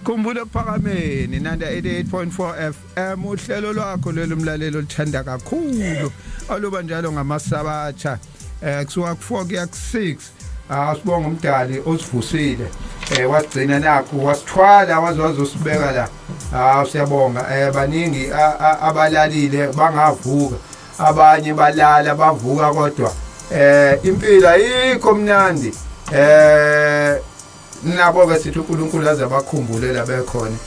Khumbula Phakameni Nanda 88.4 FM, uhlelo lwakho lelo mlalelo olithanda kakhulu, aluba njalo ngamasabatha kusuka ku4 kuya ku6. Asibonga umdali osivusile, wasigcina nakho, wasithwala waze wazosibeka la. Siyabonga. Baningi abalalile bangavuka, abanye balala bavuka, kodwa impilo ayikho mnandi. Nabo ke sithi uNkulunkulu aze abakhumbule la bekhona.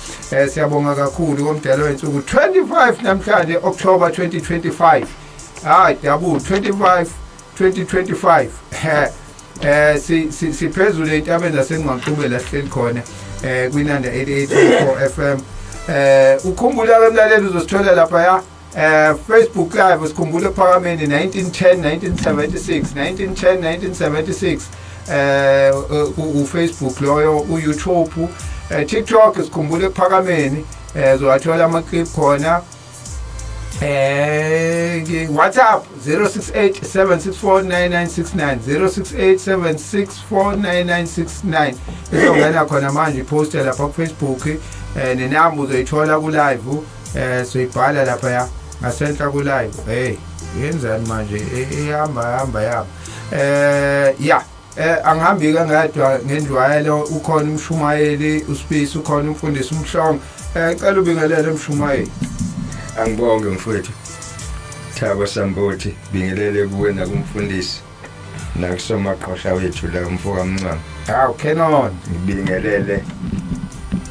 Siyabonga kakhulu komdala wensuku. 25 namhlanje, October 2025. Hayi, double 25 2025. Siphezulu entabeni zaseNgqaqube la sihleli khona kwinanda 88.4 FM. Ukhumbula ke mlaleli, uzosithola lapha ya Facebook Live, sikhumbule Phakameni 1910 1976 1910 1976, u Facebook loyo, u YouTube, TikTok sikhumbule Phakameni, uzowathola ama clip khona. WhatsApp 068 764 9969, 068 764 9969. Izongena khona manje ipost lapha ku Facebook, nenamba uzoyithola ku live, soyibhala lapha ya ngasenhla ku live. Hey, yenzani manje? Ihamba hamba yaba ya angihambi ke ngedwa ngendlwayelo, ukhona umshumayeli uSpace, ukhona umfundisi uMhlongo. Cela ubingelele, umshumayeli. Angibonge, mfowethu Thabo Sambothi, bingelele kuwe nakumfundisi nakusomaqhosha wethu la, umfoka Mncamo. Hawu, Canon. Ngibingelele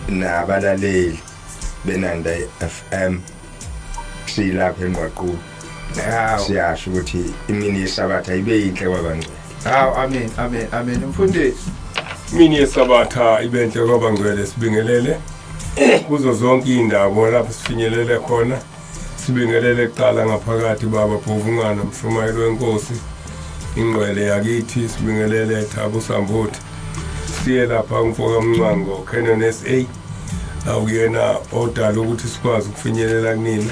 nabalaleli benanda FM silapha eNgqaqulu. Siyasho ukuthi imini yesabatha ibe yinhle kwabangcwele. Hawu, amen, amen, amen, mfundisi. Imini yesabatha ibenhle kwabangcwele. Sibingelele kuzo zonke iy'ndawo lapho sifinyelele khona. Sibingelele kuqala ngaphakathi, baba Bhovungana, mshumayeli wenkosi, ingqwele yakithi. Sibingelele Thabo Sambothi, siye lapha umfoka Mncwango, Canon SA, awuyena odala ukuthi sikwazi ukufinyelela kunina.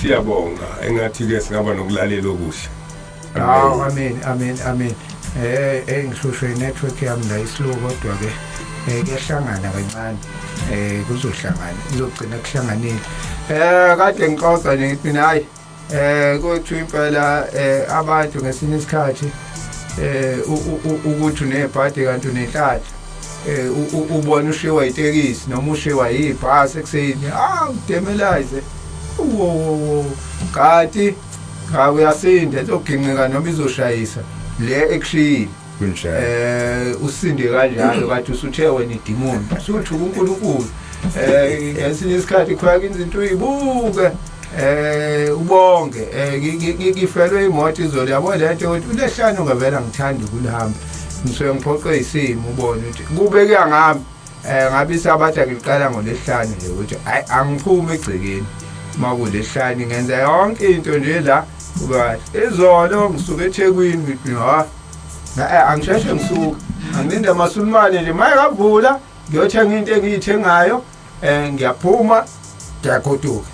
Siyabonga, engathi-ke singaba nokulalela okuhle. Hawu, amen, amen, amen. Ngihlushwe network yami la, islow, kodwa ke kuyahlangana kancane, kuzohlangana, kuzogcina kuhlanganile. Kade ngixoxa nje ngithi mina, hayi, kuthi impela abantu ngesinye isikhathi ukuthi unebhadi kanti unenhlanhla. Ubona ushiwa itekisi noma ushiwa yibhasi ekuseni, ah, udemelize wo, kanti cha, uyasinda, izoginqika noma izoshayisa le ekushiyile. Kunjalo. Usinde kanjalo kade usuthe wena idimoni, usuthuka uNkulunkulu. Ngesinye isikhathi kufaka izinto uyibuke, ubonge. Ngifelwe imoto izolo, yabo lento ukuthi ulehlanu ngavela ngithanda ukulihamba, ngisuke ngiphoqe isimo. Ubone ukuthi kube kuya ngami, ngabe isabatha ngiqala ngolesihlanu nje, ukuthi hayi, angiphumi egcekeni makulesihlanu, ngenza yonke into nje la kube kahle. Izolo ngisuke eThekwini, ngithi ha, angisheshe ngisuka, angilinde amasulumane nje maye kavula, ngiyothenga into engiyithengayo, ngiyaphuma, ngiyagoduka.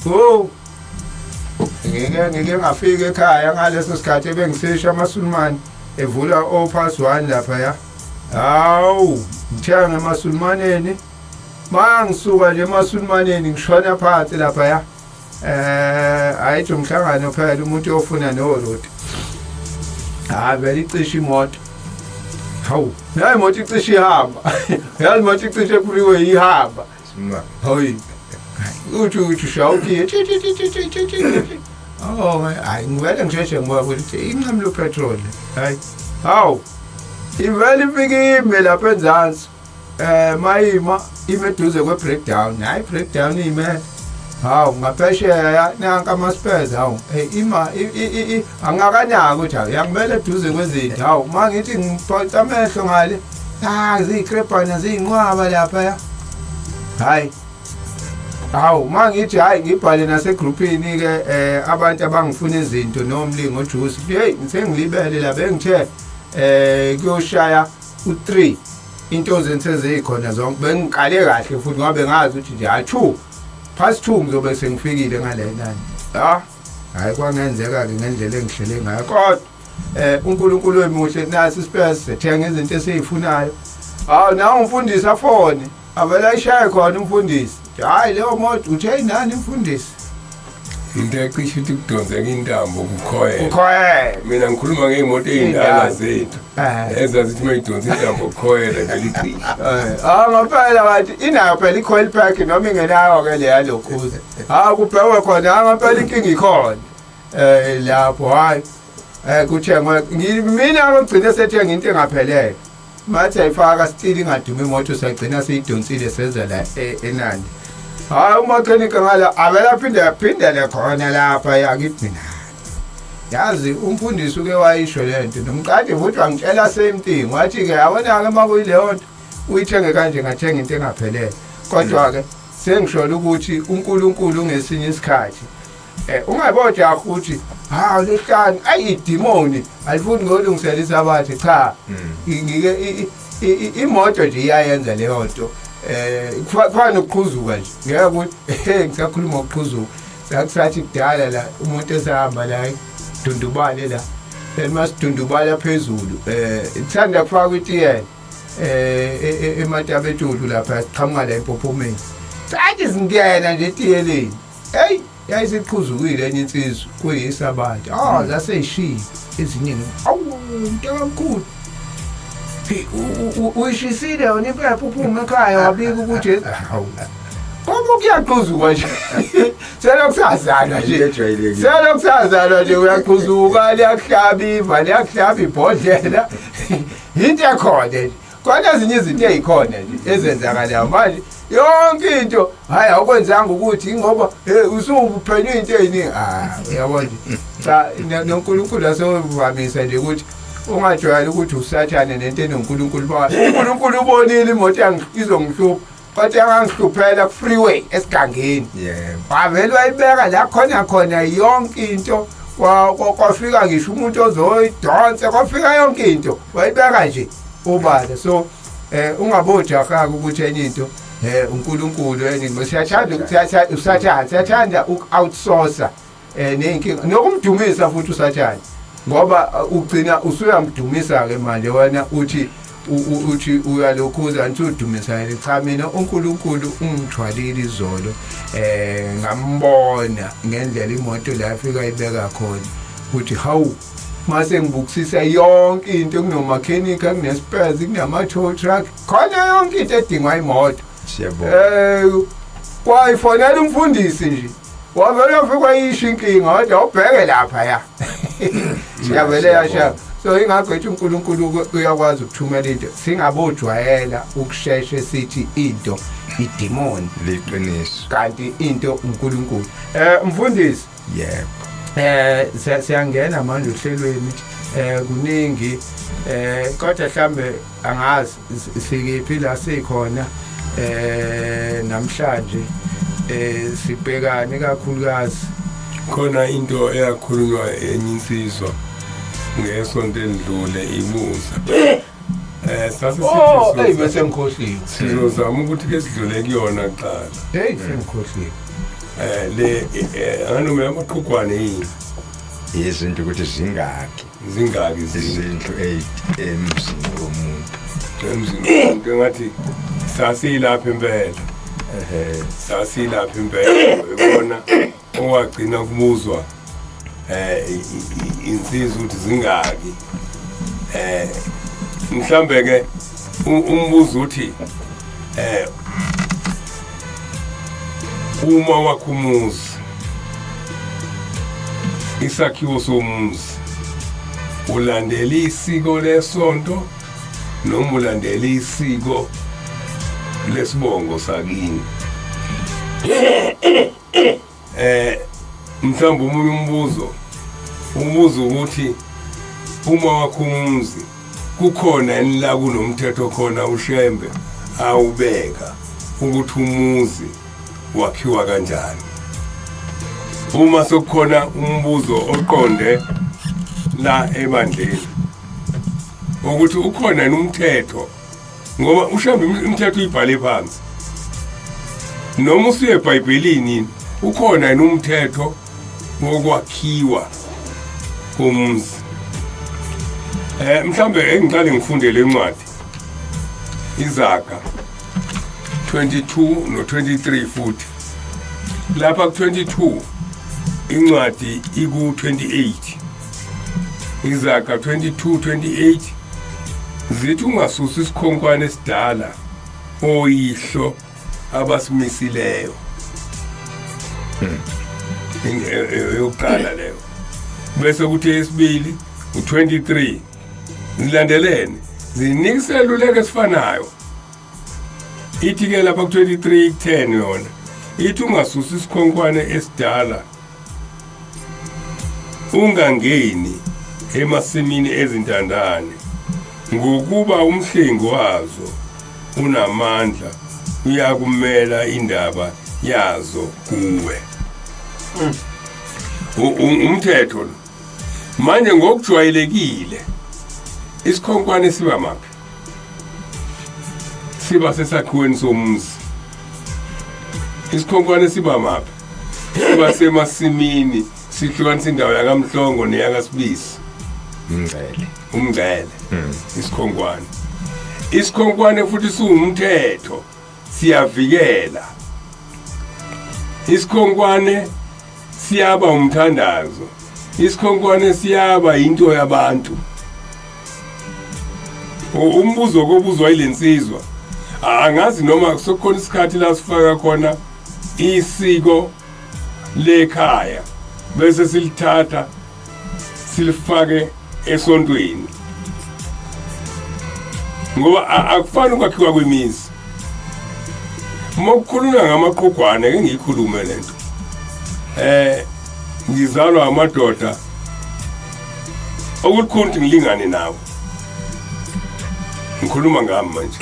Oh, ngike ngafika ekhaya ngaleso sikhathi ebengisisha amasulumane evula o past 1 lapha ya. Hawu, ngithenga emasulumaneni, mangisuka nje emasulumaneni ngishona phansi lapha ya, ayithi umhlangano phela, umuntu ofuna noroti, hayi, vele icishe imoto. Hawu, nayi imoto icishe ihamba, yazi imoto icishe ku-freeway ihamba. Hayi, uthi ushawukhiye. Oh, hayi, ngivele ngisheshe ngibona ukuthi inqamula upetrol. Hayi, hawu, ivele ifike ime lapha enzansi. Mayima ime eduze kwe-breakdown, hayi, breakdown ime. Hawu, ngaphesheya nanka ama-spares. Hawu, hey, ima angakanaki ukuthi hawu, yangibela eduze kwezinto. Hawu, ma ngithi ngiphonsa amehlo ngale, ah, ziyikrebhana, ziyinqwaba lapha ya. Hayi, hawu, ma ngithi hayi, ngibhale nasegrupini ke, abantu abangifuna izinto nomlingo juice. Hey, ngise ngilibele la, bengithe kuyoshaya u3 into zensezikhona zonke, bengiqale kahle futhi ngoba bengazi ukuthi nje ha 2 past 2 ngizobe sengifikile ngale nani. Ha, hayi, kwangenzeka ke ngendlela engihlele ngayo, kodwa uNkulunkulu wemuhle, nasi ispace, sithenga izinto esizifunayo. Hawu, nawe umfundisi afone. Avela ayishaye khona umfundisi. Hayi leyo moto uthe inani mfundisi? Into ecishe ukuthi kudonseka intambo kukhoyela. Ukhoyela. Mina ngikhuluma ngey'moto ey'ndala zethu. Eh. Ezazithi uma idonsa intambo kukhoyela nje licishe. Ah ngempela wathi inayo phela i-coil pack noma ingenayo ke leya lokhuza. Ha kubhekwe khona ha ngempela inkinga ikhona. Eh lapho hayi eh kuthengwe mina ngigcine sethenga into engaphelele. Mathi ayifaka still ingadumi imoto sagcina siyidonsile senza la eNandi. Hayi umakhenika ngala avela aphinde aphindele khona lapha yakithi mina. Yazi umfundisi uke wayisho lento nomqadi futhi wangitshela same thing wathi ke yabona ke makuyileyo nto uyithenge kanje ngathenga into engaphelele. Kodwa ke sengisholo ukuthi uNkulunkulu ngesinye isikhathi Eh ungabojaha ukuthi ha lehlani ayi idemoni alifuni ngolungisela isabatha cha. Ngike imoto nje iyayenza leyo nto. Eh kufana nokuqhuzuka nje. Ngeke ukuthi eh ngisakhuluma ngokuqhuzuka. Sakusathi kudala la umuntu esahamba la dundubale la. Then masidundubala phezulu eh ithanda kufaka itiyela eh ematabetulu lapha siqhamuka la empophomeni. Sathi singena nje etiyeleni. Hey yayisiqhuzukile enye insizwa kuyisabatha. Ah zaseyishilo eziningi. Awu mntakamkhulu. Hey uyishisile yona impepho uphume ekhaya wabika ukuthi hawu. Ngoba kuyaqhuzuka nje. Selokhu sazalwa nje. Ejwayelekile. Selokhu sazalwa nje uyaqhuzuka liyakuhlaba iva liyakuhlaba ibhodlela. Into ekhona nje. Kodwa ezinye izinto ezikhona nje ezenzakalayo manje yonke into hayi awukwenzanga ukuthi ngoba hey usuphenywe into eziningi ah uyabona nje cha noNkulunkulu asovamisa nje ukuthi ungajwayeli ukuthi usathane nento enoNkulunkulu ba uNkulunkulu ubonile imoto izongihlupha kodwa yangangihluphela ku freeway esigangeni Yebo. wavele wayibeka la khona khona yonke into kwafika ngisho umuntu ozoyidonsa kwafika yonke into wayibeka nje ubala so eh ungabojaha ukuthi enye into eh uNkulunkulu enye siyathanda ukuthi usathane siyathanda uku-outsource eh nenkinga nokumdumisa futhi usathane ngoba ugcina usuyamdumisa ke manje wena uthi uthi uyalokhuza ngithi udumisa yena cha mina uNkulunkulu ungithwalile izolo eh ngambona ngendlela imoto la afika ibeka khona uthi hawu mase ngibukisisa yonke into kunomakhenika kunespares kunama tow truck khona yonke into edingwa imoto Siyabonga. Eh kwayifonela umfundisi nje wavele wafika wayisho inkinga wathi awubheke lapha ya siyavele yasha so ingakho ethi uNkulunkulu uyakwazi ukuthumela into singabojwayela ukusheshe sithi into idemoni Liqiniso. kanti into uNkulunkulu eh mfundisi Yebo. Eh siyangena manje ohlelweni eh kuningi eh kodwa mhlambe angazi sikiphi la sikhona eh namhlanje eh sibhekane kakhulukazi Khona into eyakhulunywa enye insizwa ngesonto elidlule ibuza. Eh sase oh hey sithi bese ngikhohliwe sizozama ukuthi ke sidlule kuyona kuqala. hey sengikhohliwe Eh le anoma yamaqhugwane yini Izinto ukuthi zingaki zingaki izindlu izindlu emzini womuntu. emzini womuntu engathi sasilapha impela. Ehhe. Sasilapha impela ubona owagcina kubuzwa eh insizwa ukuthi zingaki eh mhlambe ke umbuzo uthi eh uma wakhumuzi isakhiwo somuzi ulandela isiko lesonto noma ulandela isiko lesibongo sakini eh mhlawumbe omunye umbuzo umbuzo ukuthi uma wakho umuzi kukhona yini la kunomthetho khona uShembe awubeka ukuthi umuzi wakhiwa kanjani uma sekukhona umbuzo oqonde la ebandleni ukuthi ukhona yini umthetho ngoba uShembe umthetho uyibhale phansi noma usuye eBhayibhelini ukhona yini umthetho wokwakhiwa komuzi eh mhlambe engiqale ngifunde lencwadi izaga 22 no 23 futhi lapha ku 22 incwadi iku 28 izaga 22 28 zithi ungasusi isikhonkwane esidala oyihlo abasimisileyo. Eyokuqala leyo, bese kuthi eyesibili u23 zilandelene zinika iseluleko esifanayo. Ithi ke lapha ku-23 10 yona ithi ungasusi isikhonkwane esidala, ungangeni emasimini ezintandane, ngokuba umhlengi wazo unamandla, uyakumela indaba yazo kuwe. Umthetho lo manje ngokujwayelekile isikhonkwane siba maphi? Siba sesakhiweni somuzi. Isikhonkwane siba maphi? Siba semasimini, sihlukanisa indawo yakaMhlongo neyakaSibisi. Umngcele. Umngcele. Isikhonkwane, isikhonkwane futhi siwumthetho, siyavikela. Isikhonkwane siyaba umthandazo, isikhonkwane siyaba into yabantu. Umbuzo kobuzwa ilensizwa, angazi noma sekukhona isikhathi la sifaka khona isiko lekhaya bese silithatha silifake esontweni, ngoba akufani ukwakhiwa kwemizi. Uma kukhulunywa ngamaqhugwane, ke ngiyikhulume lento, ngizalwa amadoda okulikhulu ukuthi ngilingane nawo. Ngikhuluma ngami manje,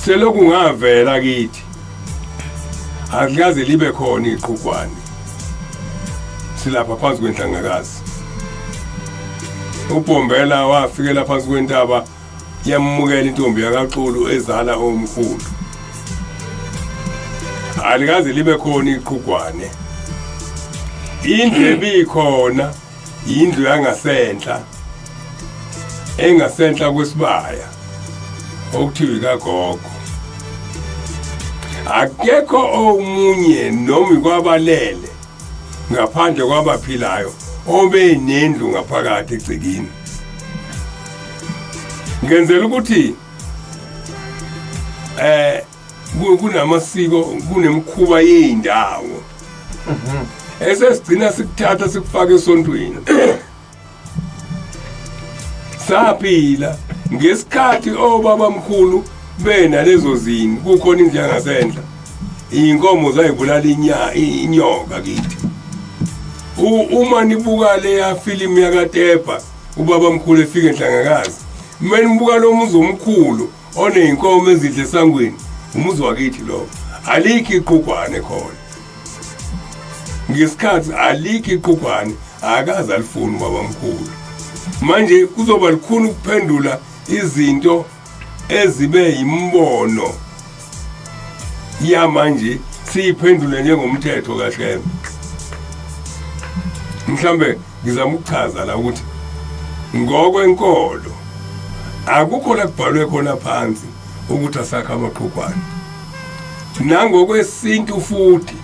selokhu ngavela kithi akukaze libe khona iqhugwane. Silapha phansi kwenhlangakazi. Ubhombela wafikela phansi kwentaba, yamukela intombi yakaXulu ezala omkhulu. Alikaze libe khona iqhugwane. Indlu ebikhona indlu yangasenhla, engasenhla kwesibaya, okuthiwa ikagogo. Akekho omunye noma kwabalele ngaphandle kwabaphilayo obe nendlu ngaphakathi egcekeni. Ngenzela ukuthi kunamasiko, kunemikhuba yey'ndawo esesigcina sikuthatha sikufaka esontweni. Saphila ngesikhathi obaba mkhulu benalezo zini, kukhona indlu yangasenhla, iy'nkomo zayibulala inyoka kithi. Uma nibuka leya filimu yakaTebha, ubaba mkhulu efika enhlangakazi, uma nibuka lo muzi omkhulu oney'nkomo ezidle esangweni, umuzi wakithi lowo. Alikho iqhugwane khona ngesikhathi, alikho iqhugwane, akaze alifuni ubaba mkhulu. Manje kuzoba lukhuni ukuphendula izinto ezibe yimbono yamanje, siyiphendule njengomthetho kaHlebe. Mhlambe ngizama ukuchaza la ukuthi ngokwenkolo akukho la kubhalwe khona phansi ukuthi asakha amaqhugwane. Nangokwesintu futhi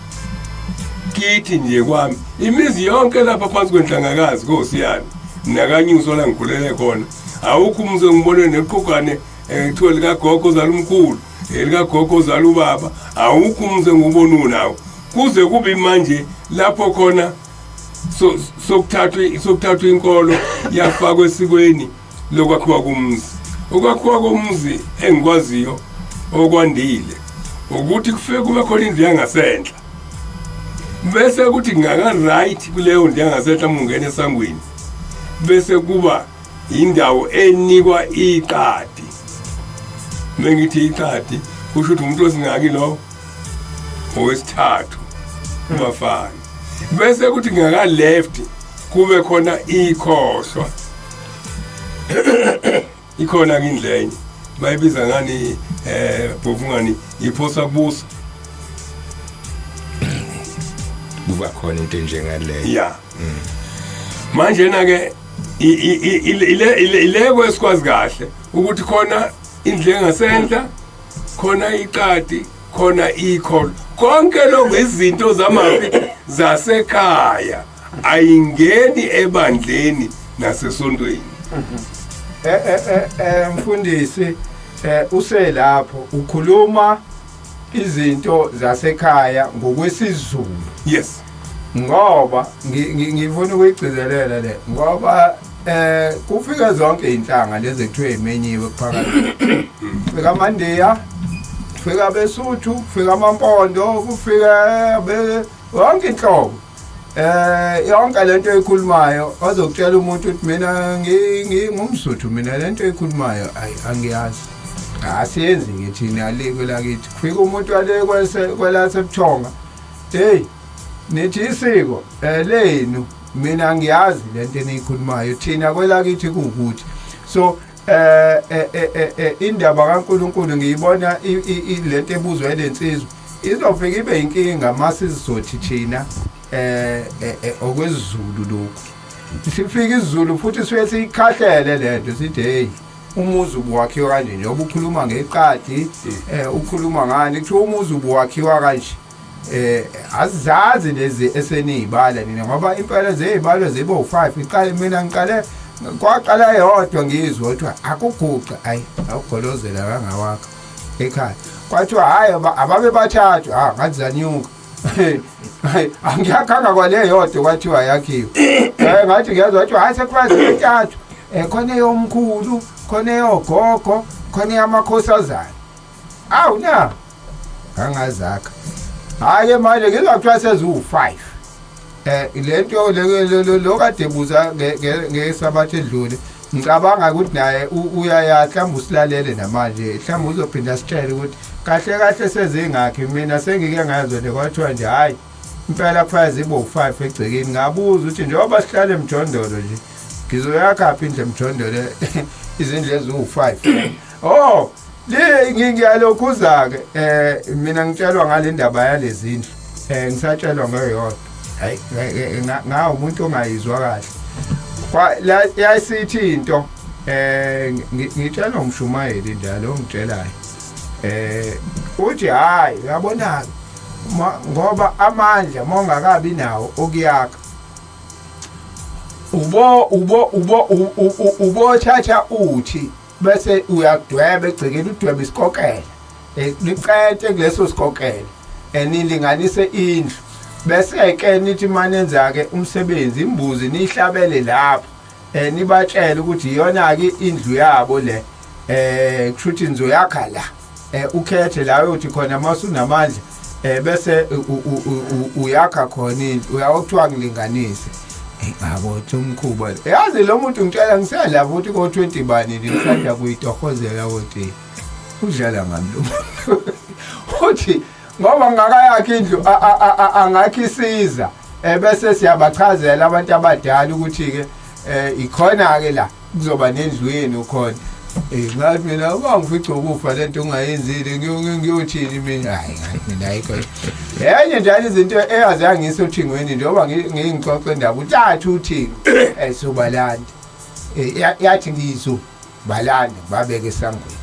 kithi nje kwami, imizi yonke lapha phansi kwenhlangakazi kosiyana nakanyuso la ngikhulele khona, awukho umuzi engibone neqhugwane ekuthiwa likagogo ozala umkhulu, elikagogo ozala ubaba. Awukho umuzi engiwubona unawo kuze kube manje lapho khona sokuthathwa inkolo yafakwa esikweni lokwakhiwa komuzi. Ukwakhiwa komuzi engikwaziyo okwandile ukuthi kufike kube khona indlu yangasenhla, bese kuthi ngaka right kuleyo ndlu yangasenhla uma ungena esangweni, bese kuba indawo enikwa iqadi. Mengithi iqadi, kusho ukuthi umuntu osingaki lo owesithathu kubafana, bese kuthi ngaka left kube khona ikhohlwa. Ikhona ke indlenye bayibiza ngani, bhovungani, iphosa kubusa. Kuba khona into enjengaleyo. Ya, manje na ke ileko esikwazi kahle ukuthi khona indlu engasenhla. Khona iqadi, khona ikholo, konke lokho izinto zamafi zasekhaya, ayingeni ebandleni nasesontweni. Mfundisi, uselapho ukhuluma izinto zasekhaya ngokwesiZulu. Yes. Ngoba ngifuna ukuyigcizelela le, ngoba kufika zonke inhlanga lezi ekuthiwe imenyiwe kuphakathi, kufika amaNdiya, kufika abeSuthu, kufika amaMpondo, kufika yonke inhlobo, yonke lento eyikhulumayo. Azokutshela umuntu ukuthi mina ngingumSuthu, mina lento eyikhulumayo ayi angiyazi, asiyenzi ke thina le kwelakithi. Kufika umuntu ale kwelasebuthonga, hey, nithi isiko lenu, mina ngiyazi lento eniyikhulumayo, thina kwelakithi kuwukuthi. So indaba kaNkuluNkulu ngiyibona lento ebuzwa lensizwa izofika ibe inkinga masizothi thina okwesiZulu lokhu. Sifika isiZulu futhi siye siyikhahlele lento, sithi hey, umuzi ubuwakhiwa kanje. Njengoba ukhuluma ngeqadi, ukhuluma ngani, kuthiwa umuzi ubuwakhiwa kanje, azizazi lezi eseniyibala nina, ngoba impela zeyibalo zibe u5. Iqale mina ngiqale kwaqala yodwa, ngizwa kuthiwa akuguqa, ayi, awugolozela kangawakho ekhaya. Kwathiwa hayi, ababe bathathu, ah, ngathi zanyuka. Hayi, angiyakhanga kwale yodwa, kwathiwa yakhiwe. Ngathi ngiyazwa kwathiwa hayi, sekufanele zibe ntathu, khona eyomkhulu, khona eyogogo, khona eyamakhosazana. Awu na, angazakha. Hayi, manje ngizwa kuthiwa seziwu-5. Lento lo kade buza ngesabatha edlule, ngicabanga ukuthi naye uyaya, mhlawumbe usilalele namanje, mhlawumbe uzophinda sitshele ukuthi kahle kahle sezingakhi. Mina sengike ngazwa nje kwathiwa nje hayi, impela kufanele zibe u-5 egcekeni. Ngabuza ukuthi njengoba sihlale emjondolo nje, ngizoyakhaphi indlu emjondolo, izindlu eziwu-5? Oh, le ngiyalokhuza-ke, mina ngitshelwa ngale ndaba yalezindlu, ngisatshelwa ngeyodwa. Hayi, ngawu umuntu ongayizwa kahle. Kwa yayisithi into, ngitshelwa umshumayeli njalo ongitshelayo, uthi hayi, uyabona, ngoba amandla mongakabi nawo okuyakha, ubo ubo ubo ubothatha uthi bese uyakudweba egcekeni, udweba isikokela, nicente kuleso sikokela, nilinganise indlu, bese ke nithi manenza ke umsebenzi, imbuzi niyihlabele lapho, nibatshele ukuthi iyona ke indlu yabo le, kushuthi nizoyakha la, ukhethe la uyothi khona masunamandla, bese uyakha khona indlu. Uyawuthiwa ngilinganise ngabo umkhuba. Yazi lo muntu ngitshela ngisela futhi ko 20 bani, ngisanda kuyitohozela ukuthi udlala ngami lo muntu. Uthi ngoba ngakayakhi indlu, angakhi isiza, bese siyabachazela abantu abadala ukuthi ke ikhona ke la kuzoba nendlu yenu khona. Ngathi mina uma ngifica ukufa lento ungayenzile, ngiyothini mina? Hayi, ngathi mina ayikho enye njalo izinto eyazangisa othingweni. Njengoba ngingixoxe indaba, uthatha uthingo, sobalanda, yathi ngizo balanda babeke esangweni,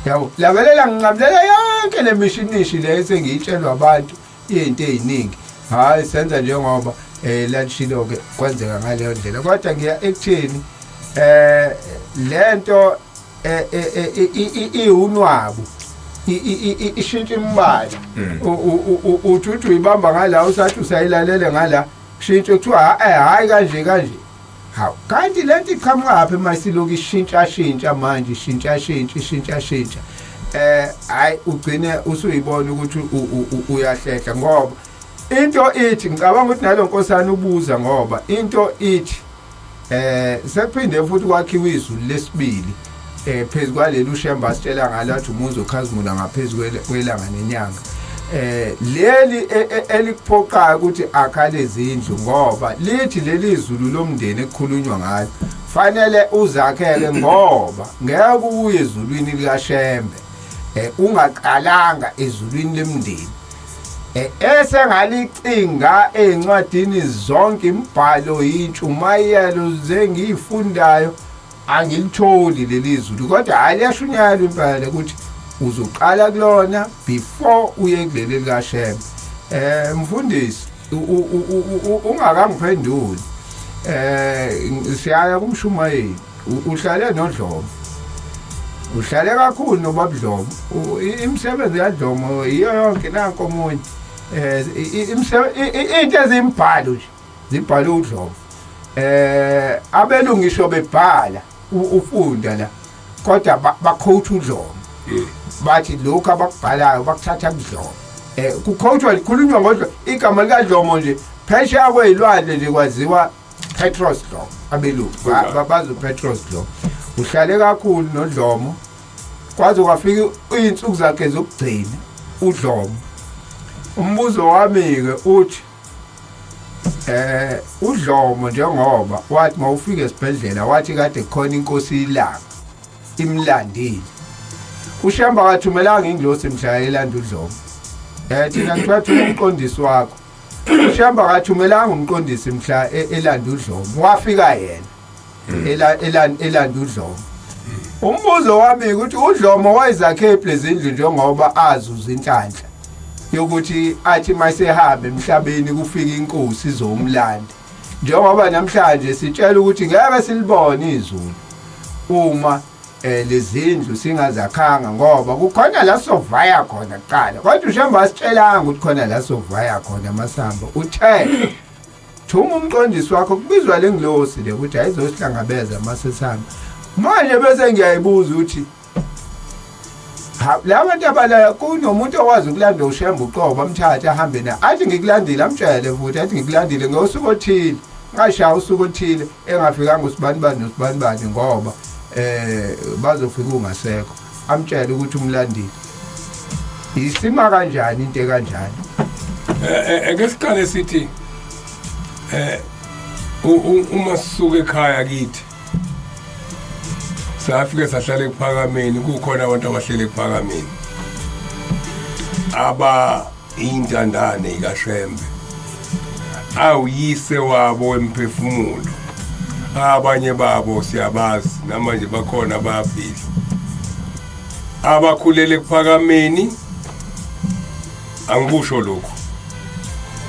yabo, labelela nginqamulela yonke le mishinishi le esengiyitshelwa abantu izinto eziningi. Hayi, senza njengoba lalishilo ke, kwenzeka ngaleyo ndlela. Kodwa ngiya ekutheni lento iwunwabu, ishintsha imibala. Uthi uthi uyibamba ngala, usathi usayilalele ngala, kushintshe, kuthiwa hayi, kanje kanje. Hawu, kanti lento iqhamuka phi masiloku ishintsha shintsha manje, ishintsha shintsha, ishintsha shintsha? Hayi, ugcine usuyibona ukuthi uyahlehla, ngoba into ithi, ngicabanga ukuthi nalo nkosana ubuza ngoba into ithi sekuphinde futhi kwakhiwa izulu lesibili phezulu kwaleli uShemba sitshela ngalo, athi umuzi okhazimula ngaphezulu kwelanga nenyanga, leli elikuphoqayo ukuthi akhale izindlu, ngoba lithi leli zulu lomndeni ekukhulunywa ngalo fanele uzakhele, ngoba ngeke uye ezulwini likaShembe ungaqalanga ezulwini lemndeni. Esengalicinga ezincwadini zonke, imibhalo, intshumayelo zengiyifundayo, angilitholi leli zulu, kodwa hayi, liyashunyayelwa impela ukuthi Uzoqala kulona before uye kuleli likaShembe. Mfundisi, ungakangiphenduli, siyaya kumshumayeli. Uhlale noDlomo, uhlale kakhulu nobabuDlomo. Imisebenzi kaDlomo iyo yonke. Nanko omunye, into ezimbhalo nje zibhalwe uDlomo. Abelungisho bebhala, ufunda la, kodwa ba-quote uDlomo, bathi lokhu abakubhalayo bakuthatha kuDlomo. Ku-quote-wa, likhulunywa ngodlo igama likaDlomo nje phesheya kweyilwandle nje, kwaziwa Petros Dlomo. Abelungu bazi uPetros Dlomo. Uhlale kakhulu noDlomo kwaze kwafika iy'nsuku zakhe zokugcina uDlomo. Umbuzo wami-ke uthi, uDlomo njengoba wathi mawufika esibhedlela, wathi kade kukhona inkosi ilanga imlandile, uShemba akathumelanga ingilosi mhla elanda uDlomo. Thina kuthiwa thuma umqondisi wakho. UShemba akathumelanga umqondisi mhla elanda uDlomo, wafika yena elanda uDlomo. Umbuzo wami ukuthi uDlomo wayezakhe lezindlu njengoba azuza inhlanhla yokuthi athi masehambe emhlabeni kufika inkosi izomlanda, njengoba namhlanje sitshela ukuthi ngeke silibone izulu uma lezindlu singazakhanga, ngoba kukhona la sovaya khona kuqala. Kodwa uShembe asitshelanga ukuthi khona la sovaya khona masamba. Uthe thuma umqondisi wakho, kubizwa lengilosi le ukuthi ayizosihlangabeza masesihamba. Manje bese ngiyayibuza ukuthi ha, la bantu abala kunomuntu okwazi ukulanda uShembe uqobo, amthathe ahambe naye, athi ngikulandile, amtshele futhi athi ngikulandile ngosuku othile, ngashaya usuku othile, engafikanga usibanibani nosibanibani, ngoba bazofika ungasekho, amtshele ukuthi umlandile. Isima kanjani into ekanjani? Ake siqale sithi uma sisuka ekhaya kithi safike sahlala ekuphakameni, kukhona abantu abahlele ekuphakameni aba intandane ikaShembe, awuyise wabo wemphefumulo. Abanye babo siyabazi namanje bakhona, bayaphila, abakhulele ekuphakameni. Angikusho lokhu,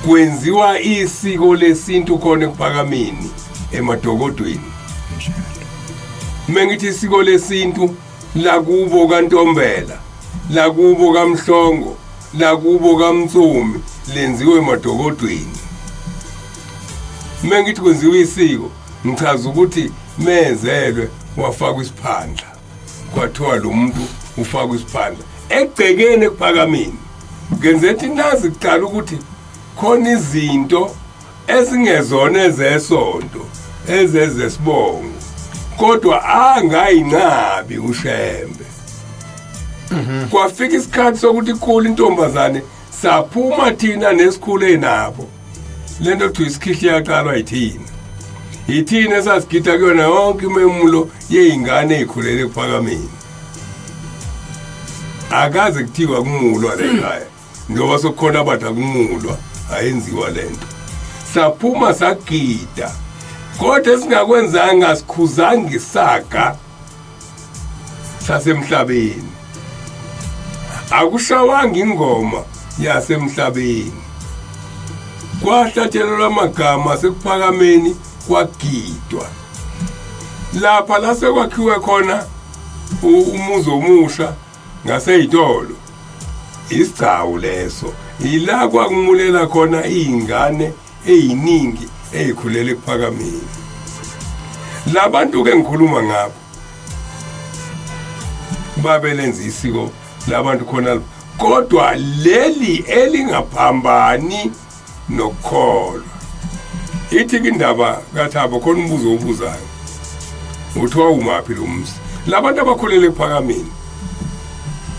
kwenziwa isiko lesintu khona ekuphakameni emadokodweni. Mengithi isiko lesintu lakubo kaNtombela, lakubo kaMhlongo, lakubo kaMtsumi, lenziwe emadokodweni. Mengithi kwenziwa isiko, ngichaza ukuthi mezelwe wafakwa isiphandla, kwathiwa lo muntu ufakwa isiphandla egcekeni ekuphakameni. Ngenze nazi kuqala ukuthi khona izinto ezingezona ezesonto, ezezesibongo, kodwa angayinqabi uShembe. Kwafika isikhathi sokuthi ikhule intombazane, saphuma thina nesikhule nabo. Lento kuthiwa isikhihli yaqalwa yithina, yithina esasigida kuyona yonke imemulo yey'ngane ey'khulele ekuphakameni. Akaze kuthiwa kumulwa la ekhaya, njengoba sekukhona abathi akumulwa, ayenziwa lento. Saphuma sagida, kodwa esingakwenzanga, sikhuzanga isaga sasemhlabeni, akushawanga ingoma yasemhlabeni, kwahlatshelelwa amagama sekuphakameni, kwagidwa lapha la sekwakhiwe khona umuzi omusha ngaseyitolo. Isigcawu leso ila kwakumulela khona iy'ngane ey'ningi ey'khulele ekuphakameni. Labantu ke ngikhuluma ngabo babelenza isiko labantu khona, kodwa leli elingaphambani nokukholwa. Ithi ke indaba kaThabo, khona umbuzo obuzayo, uthi wawumaphi lo mzi labantu abakhulele ekuphakameni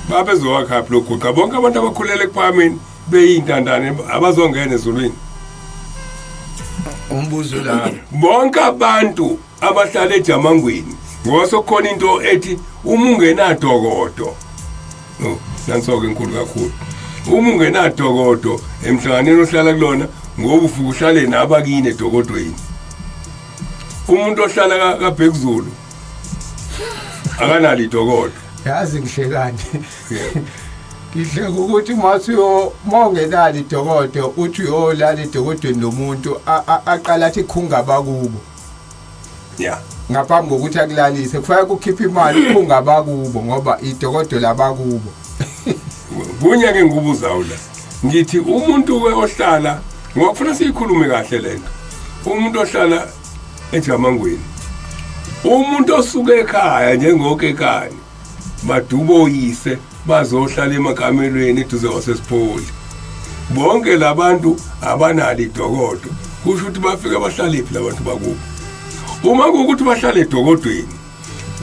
babezowakhaphi loguqa? Bonke abantu abakhulele ekuphakameni beyintandane abazongena ezulwini? Umbuzo la. Bonke abantu abahlala eJamangweni, ngoba sokukhona into ethi uma ungenadokodo, oh, nanso-ke enkulu kakhulu, uma ungenadokodo emhlanganweni ohlala kulona, ngoba ufike uhlale nabakini edokodweni. Umuntu ohlala kaBhekuzulu akanalo idokodo. Yazi ngihlekani. Ngihleka ukuthi masiyo mawungenalo idokodo uthi uyolala edokodweni lomuntu aqala athi khunga bakubo. Yeah. Ngaphambi kokuthi akulalise kufanele kukhiphe imali ukhunga bakubo ngoba idokodo labakubo. Kunye ke ngikubuzayo la. Ngithi umuntu ke ohlala ngoba kufuna siyikhulume kahle lento. Umuntu ohlala eJamangweni. Umuntu osuke ekhaya njengokekani badubo oyise bazohlala emakamelweni eduze kwasesipholi. Bonke labantu abanalo idokodo. Kusho ukuthi bafika bahlale phi labantu bakubo. Uma kuwukuthi bahlale edokodweni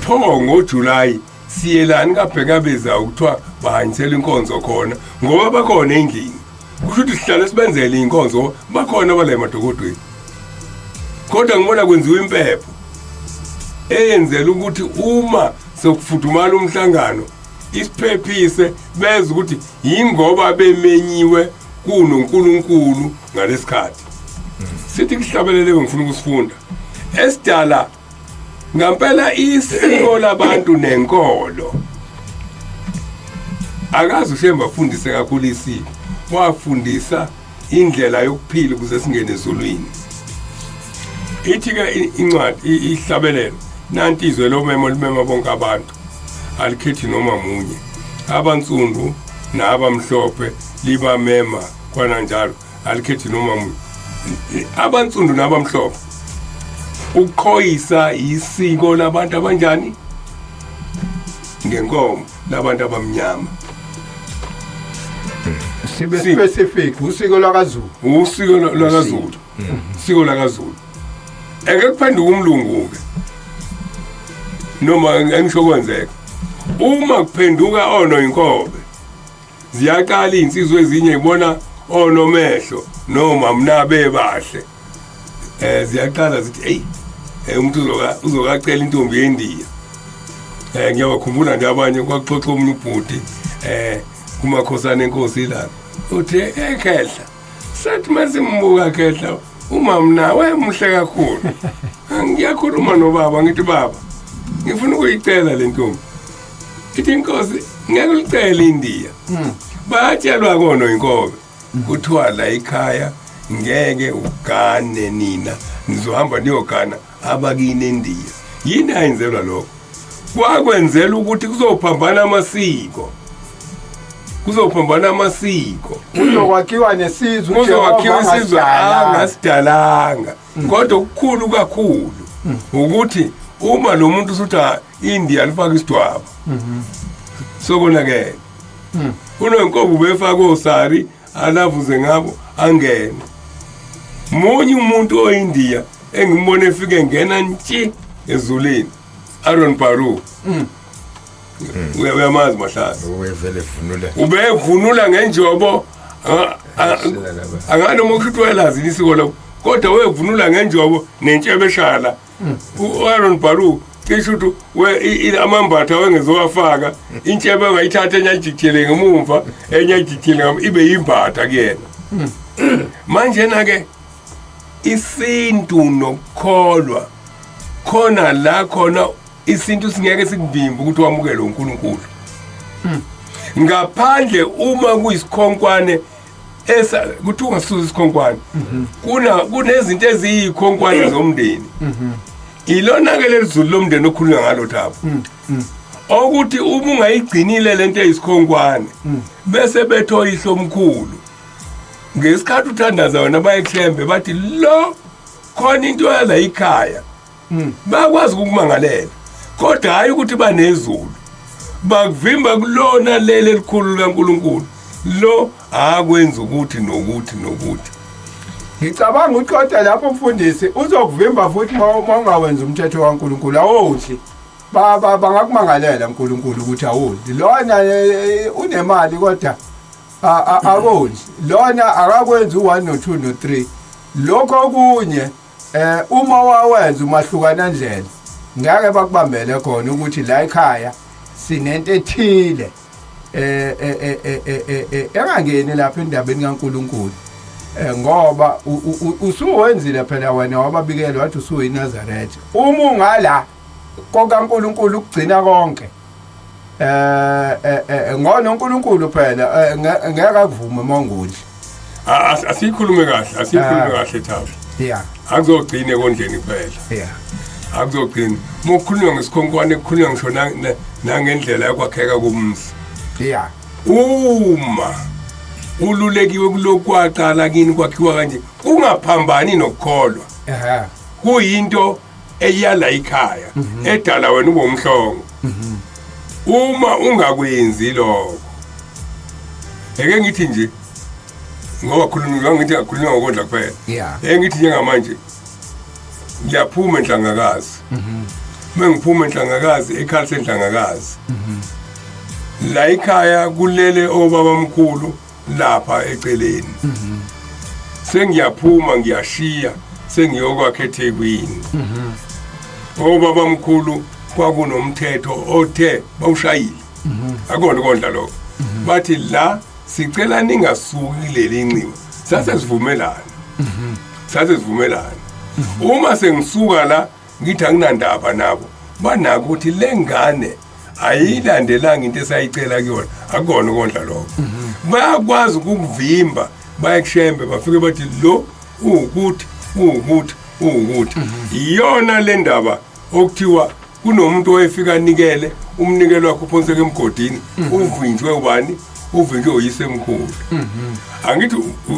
pho ngoJuly siyelani kaBhekabeza ukuthiwa bahanyisela inkonzo khona ngoba bakhona endlini. Kusho ukuthi sihlale sibenzele inkonzo bakhona bala emadokodweni. Kodwa ngibona kwenziwa impepho eyenzela ukuthi uma sekufudumala umhlangano isiphephise beze ukuthi yingoba bemenyiwe kunoNkulunkulu ngalesikhathi. Sithi kuhlabelele ngifuna ukusifunda esidala ngampela isiko labantu nenkolo. Akazi uShembe afundise kakhulu isiko, wafundisa indlela yokuphila ukuze singene ezulwini. Ithi ke incwadi ihlabelelo nanti izwe lomemo limema bonke abantu, alikhethi noma munye, abansundu nabamhlophe libamema kwananjalo, alikhethi noma munye, abansundu nabamhlophe. Ukuqhoyisa isiko labantu abanjani ngenkomo labantu abamnyama. Sibe specific usiko lwakaZulu. Usiko lwakaZulu. Usiko lwakaZulu. Eke kuphenduka umlungu ke. Noma engisho kwenzeka. Uma kuphenduka ono inkobe. Ziyaqala insizwe ezinye ibona onomehlo noma mnabe bahle. Ziyaqala zithi hey umuntu uzokacela intombi yeNdiya. Ngiyabakhumbula nje abanye kwaxoxa omunye ubhuti kumakhosana enkosi la. Uthi ekhehla sathi masimbuka khehla umama nawe muhle kakhulu. Ngiyakhuluma nobaba ngithi baba ngifuna ukuyicela le ntombi. Ithi inkosi ngeke ulicele iNdiya. Bayatshelwa kono inkobe. Kuthiwa la ekhaya ngeke ugane nina, nizohamba niyogana abakini eNdiya. Yini ayenzelwa lokho? Kwakwenzela ukuthi kuzophambana amasiko. Kuzophambana amasiko. Kuzokwakhiwa nesizwe, kuzokwakhiwa isizwe angasidalanga. Kodwa okukhulu kakhulu ukuthi uma lo muntu usuthi iNdiya lifaka isidwaba. Sokonakele. Unenkobo ubefaka osari alavuze ngabo angene. Munye umuntu oyiNdiya engimbone efike ngena ntshi ezulwini. Aaron Baru. Uyamazi Mahlase. Ubevele evunula. Ubevunula ngenjobo. Anganoma ukuthi uyalazi isiko lo. Kodwa wevunula ngenjobo nentshebe eshala. U-Aaron Baru cishe ukuthi amambatha wengezowafaka intshebe ongayithatha enye ayijikijele ngemumva enye ayijikijele ngemumva ibe yimbatha kuyena. Manje na ke isintu nokukholwa khona la khona isintu singeke sikuvimbe ukuthi wamukele uNkulunkulu. Ngaphandle uma kuyisikhonkwane esa kuthi ungasusa isikhonkwane. Kunezinto eziyikhonkwane zomndeni. Ilona ke leli zulu lomndeni okhulunywa ngalo Thabo. Okuthi uma ungayigcinile lento eyisikhonkwane bese betho ihlomkhulu. Ngesikhathi uthandaza wena bayekuhlembe bathi lo khona into yala ikhaya. Bakwazi ukukumangalela. Kodwa hayi ukuthi banezulu. Bakuvimba kulona leli elikhulu likaNkuluNkulu. Lo akwenza ukuthi nokuthi nokuthi. Ngicabanga ukuthi kodwa lapho mfundisi uzokuvimba futhi uma ungawenza umthetho kaNkuluNkulu awudli. Bangakumangalela uNkulunkulu ukuthi awudli. Lona unemali kodwa akondli. Lona akakwenzi u1 no2 no3. Lokho okunye uma wawenza umahlukana ndlela ngeke bakubambele khona ukuthi la ekhaya sinento ethile engangeni lapha endabeni kaNkuluNkulu. Ngoba usuwenzile phela wena wababikela wathi usuyiNazaretha. Uma ungala kokaNkuluNkulu ukugcina konke. Ngona uNkulunkulu phela ngeke akuvume mongudli. Asikhulume kahle, asikhulume kahle Thabo. Yeah. Akuzogcina ekondleni kuphela. Yeah. Akuzogcina. Mokukhulunywa ngesikhonkwane kukhulunywa ngisho nangendlela yokwakheka komzi. Yeah. Uma ululekiwe kulokhu kwaqala kini kwakhiwa kanje kungaphambani nokukholwa. Ehhe. Kuyinto eyala ikhaya edala wena ube umhlongo. Uma ungakwenzi lokho. Eke ngithi nje ngoba khulunywa ngithi akukhulunywa ngokondla kuphela. Yeah. Eke ngithi njengamanje ngiyaphuma enhlangakazi. Mengiphuma enhlangakazi ekhaya senhlangakazi. La ekhaya kulele obaba mkhulu lapha eceleni. Sengiyaphuma ngiyashiya sengiyokwakha eThekwini. Obaba mkhulu kwakunomthetho othe bawushayile. Akona ukondla lokho. Bathi la sicela ningasuki kuleli nxiwa. Sase sivumelana. Sase sivumelana. Uma sengisuka la ngithi anginandaba nabo banako ukuthi lengane ayilandelanga into esayicela kuyona akukona ukondla lokho. Bayakwazi ukukuvimba bayekushembe bafike bathi lo uwukuthi uwukuthi uwukuthi. Iyona le ndaba okuthiwa kunomuntu owayefika anikele umnikelo wakhe uphonseke emgodini uvinjwe ubani, uvinjwe uyisemkhulu. Angithi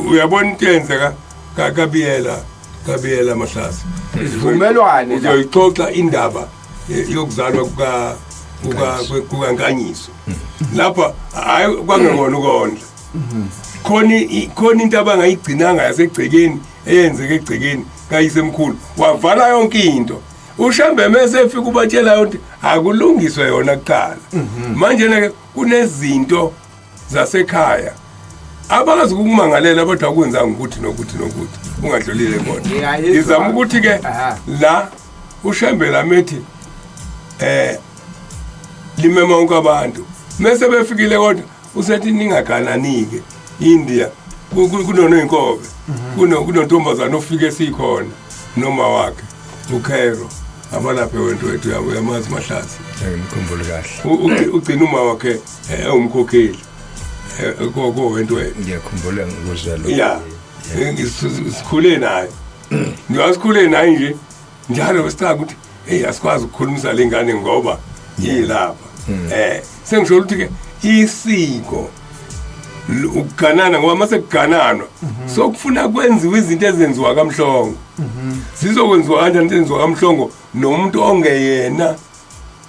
uyabona into eyenzeka kaBiyela, kaBiyela Mahlase. Isivumelwano la. Uzoyixoxa indaba yokuzalwa kukaNkanyiso. Lapha hayi kwangekona ukondla. Khona into abangayigcinanga yasegcekeni eyenzeke egcekeni kayisemkhulu. Wavala yonke into. Ushembe mase efika ubatshela yonke akulungiswe yona kuqala. Manje ke kunezinto zasekhaya abakazi ukumangalela bathi akwenzanga ukuthi nokuthi nokuthi ungadlulile kona. Ngiyayizwa. Ngizama ukuthi ke la ushembe lamethi limema wonke abantu. Mase befikile kodwa usethi ningagananike India kunono inkobe kunontombazana ofike sikhona noma wakhe uKhero abalaphe wento wethu yabo yamazi Mahlathi. Ngimkhumbula kahle. Ugcina uma wakhe ewumkhokheli ko wento wethu. Ngiyakhumbula ngikuzwa lokho. Yeah. Sikhule naye. Ngiyasikhule naye nje njalo besicaka ukuthi hey asikwazi ukukhulumisa lengane ngoba yilapha. Sengisho ukuthi ke isiko ukuganana ngoba mase kugananwa sokufuna kwenziwa izinto ezenziwa kaMhlongo. Sizokwenziwa kanjani into ezenziwa kaMhlongo nomuntu ongeyena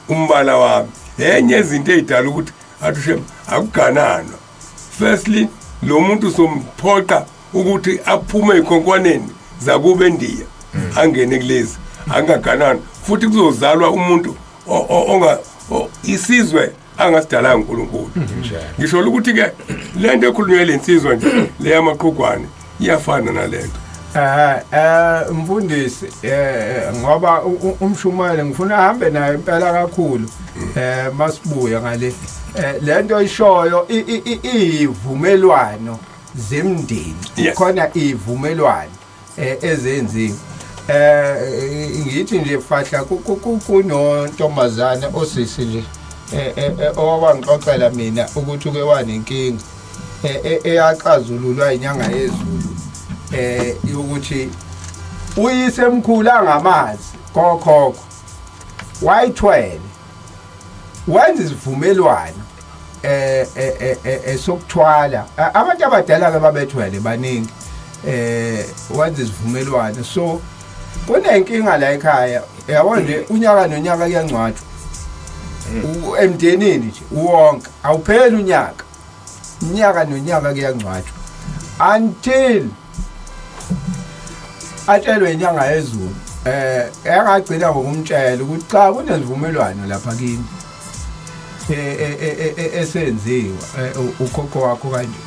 umbala wami? Enye izinto ezidala ukuthi athi shem akugananwa. Firstly lo muntu somphoqa ukuthi aphume ezikhonkwaneni zakube eNdiya angene kulezi angaganani, futhi kuzozalwa umuntu onga isizwe angasidalanga uNkulunkulu. Ngisho ukuthi ke lento ekhulunywa lensizwa nje leyamaqhugwane iyafana nalento. Mfundisi ngoba umshumayeli ngifuna ahambe naye impela kakhulu masibuya ngale lento ishoyo ivumelwano zemndeni. Khona ivumelwano ezenziwe. Ngithi nje fahla kunontombazane osisi nje owangixoxela mina ukuthi uke wanenkinga eyaxazululwa inyanga yezulu ukuthi uyisemkhulu angamazi kokhokho wayithwele wenza isivumelwano sokuthwala. Abantu abadala ke babethwele baningi wenza isivumelwano. So kunenkinga la ekhaya yabo nje unyaka nonyaka kuyangcwatshwa emndenini nje wonke awupheli unyaka, unyaka nonyaka kuyangcwatshwa until atshelwe inyanga yezulu. Engagcina ngokumtshela ukuthi cha kunezivumelwano lapha kini esenziwa ukhokho wakho kanje.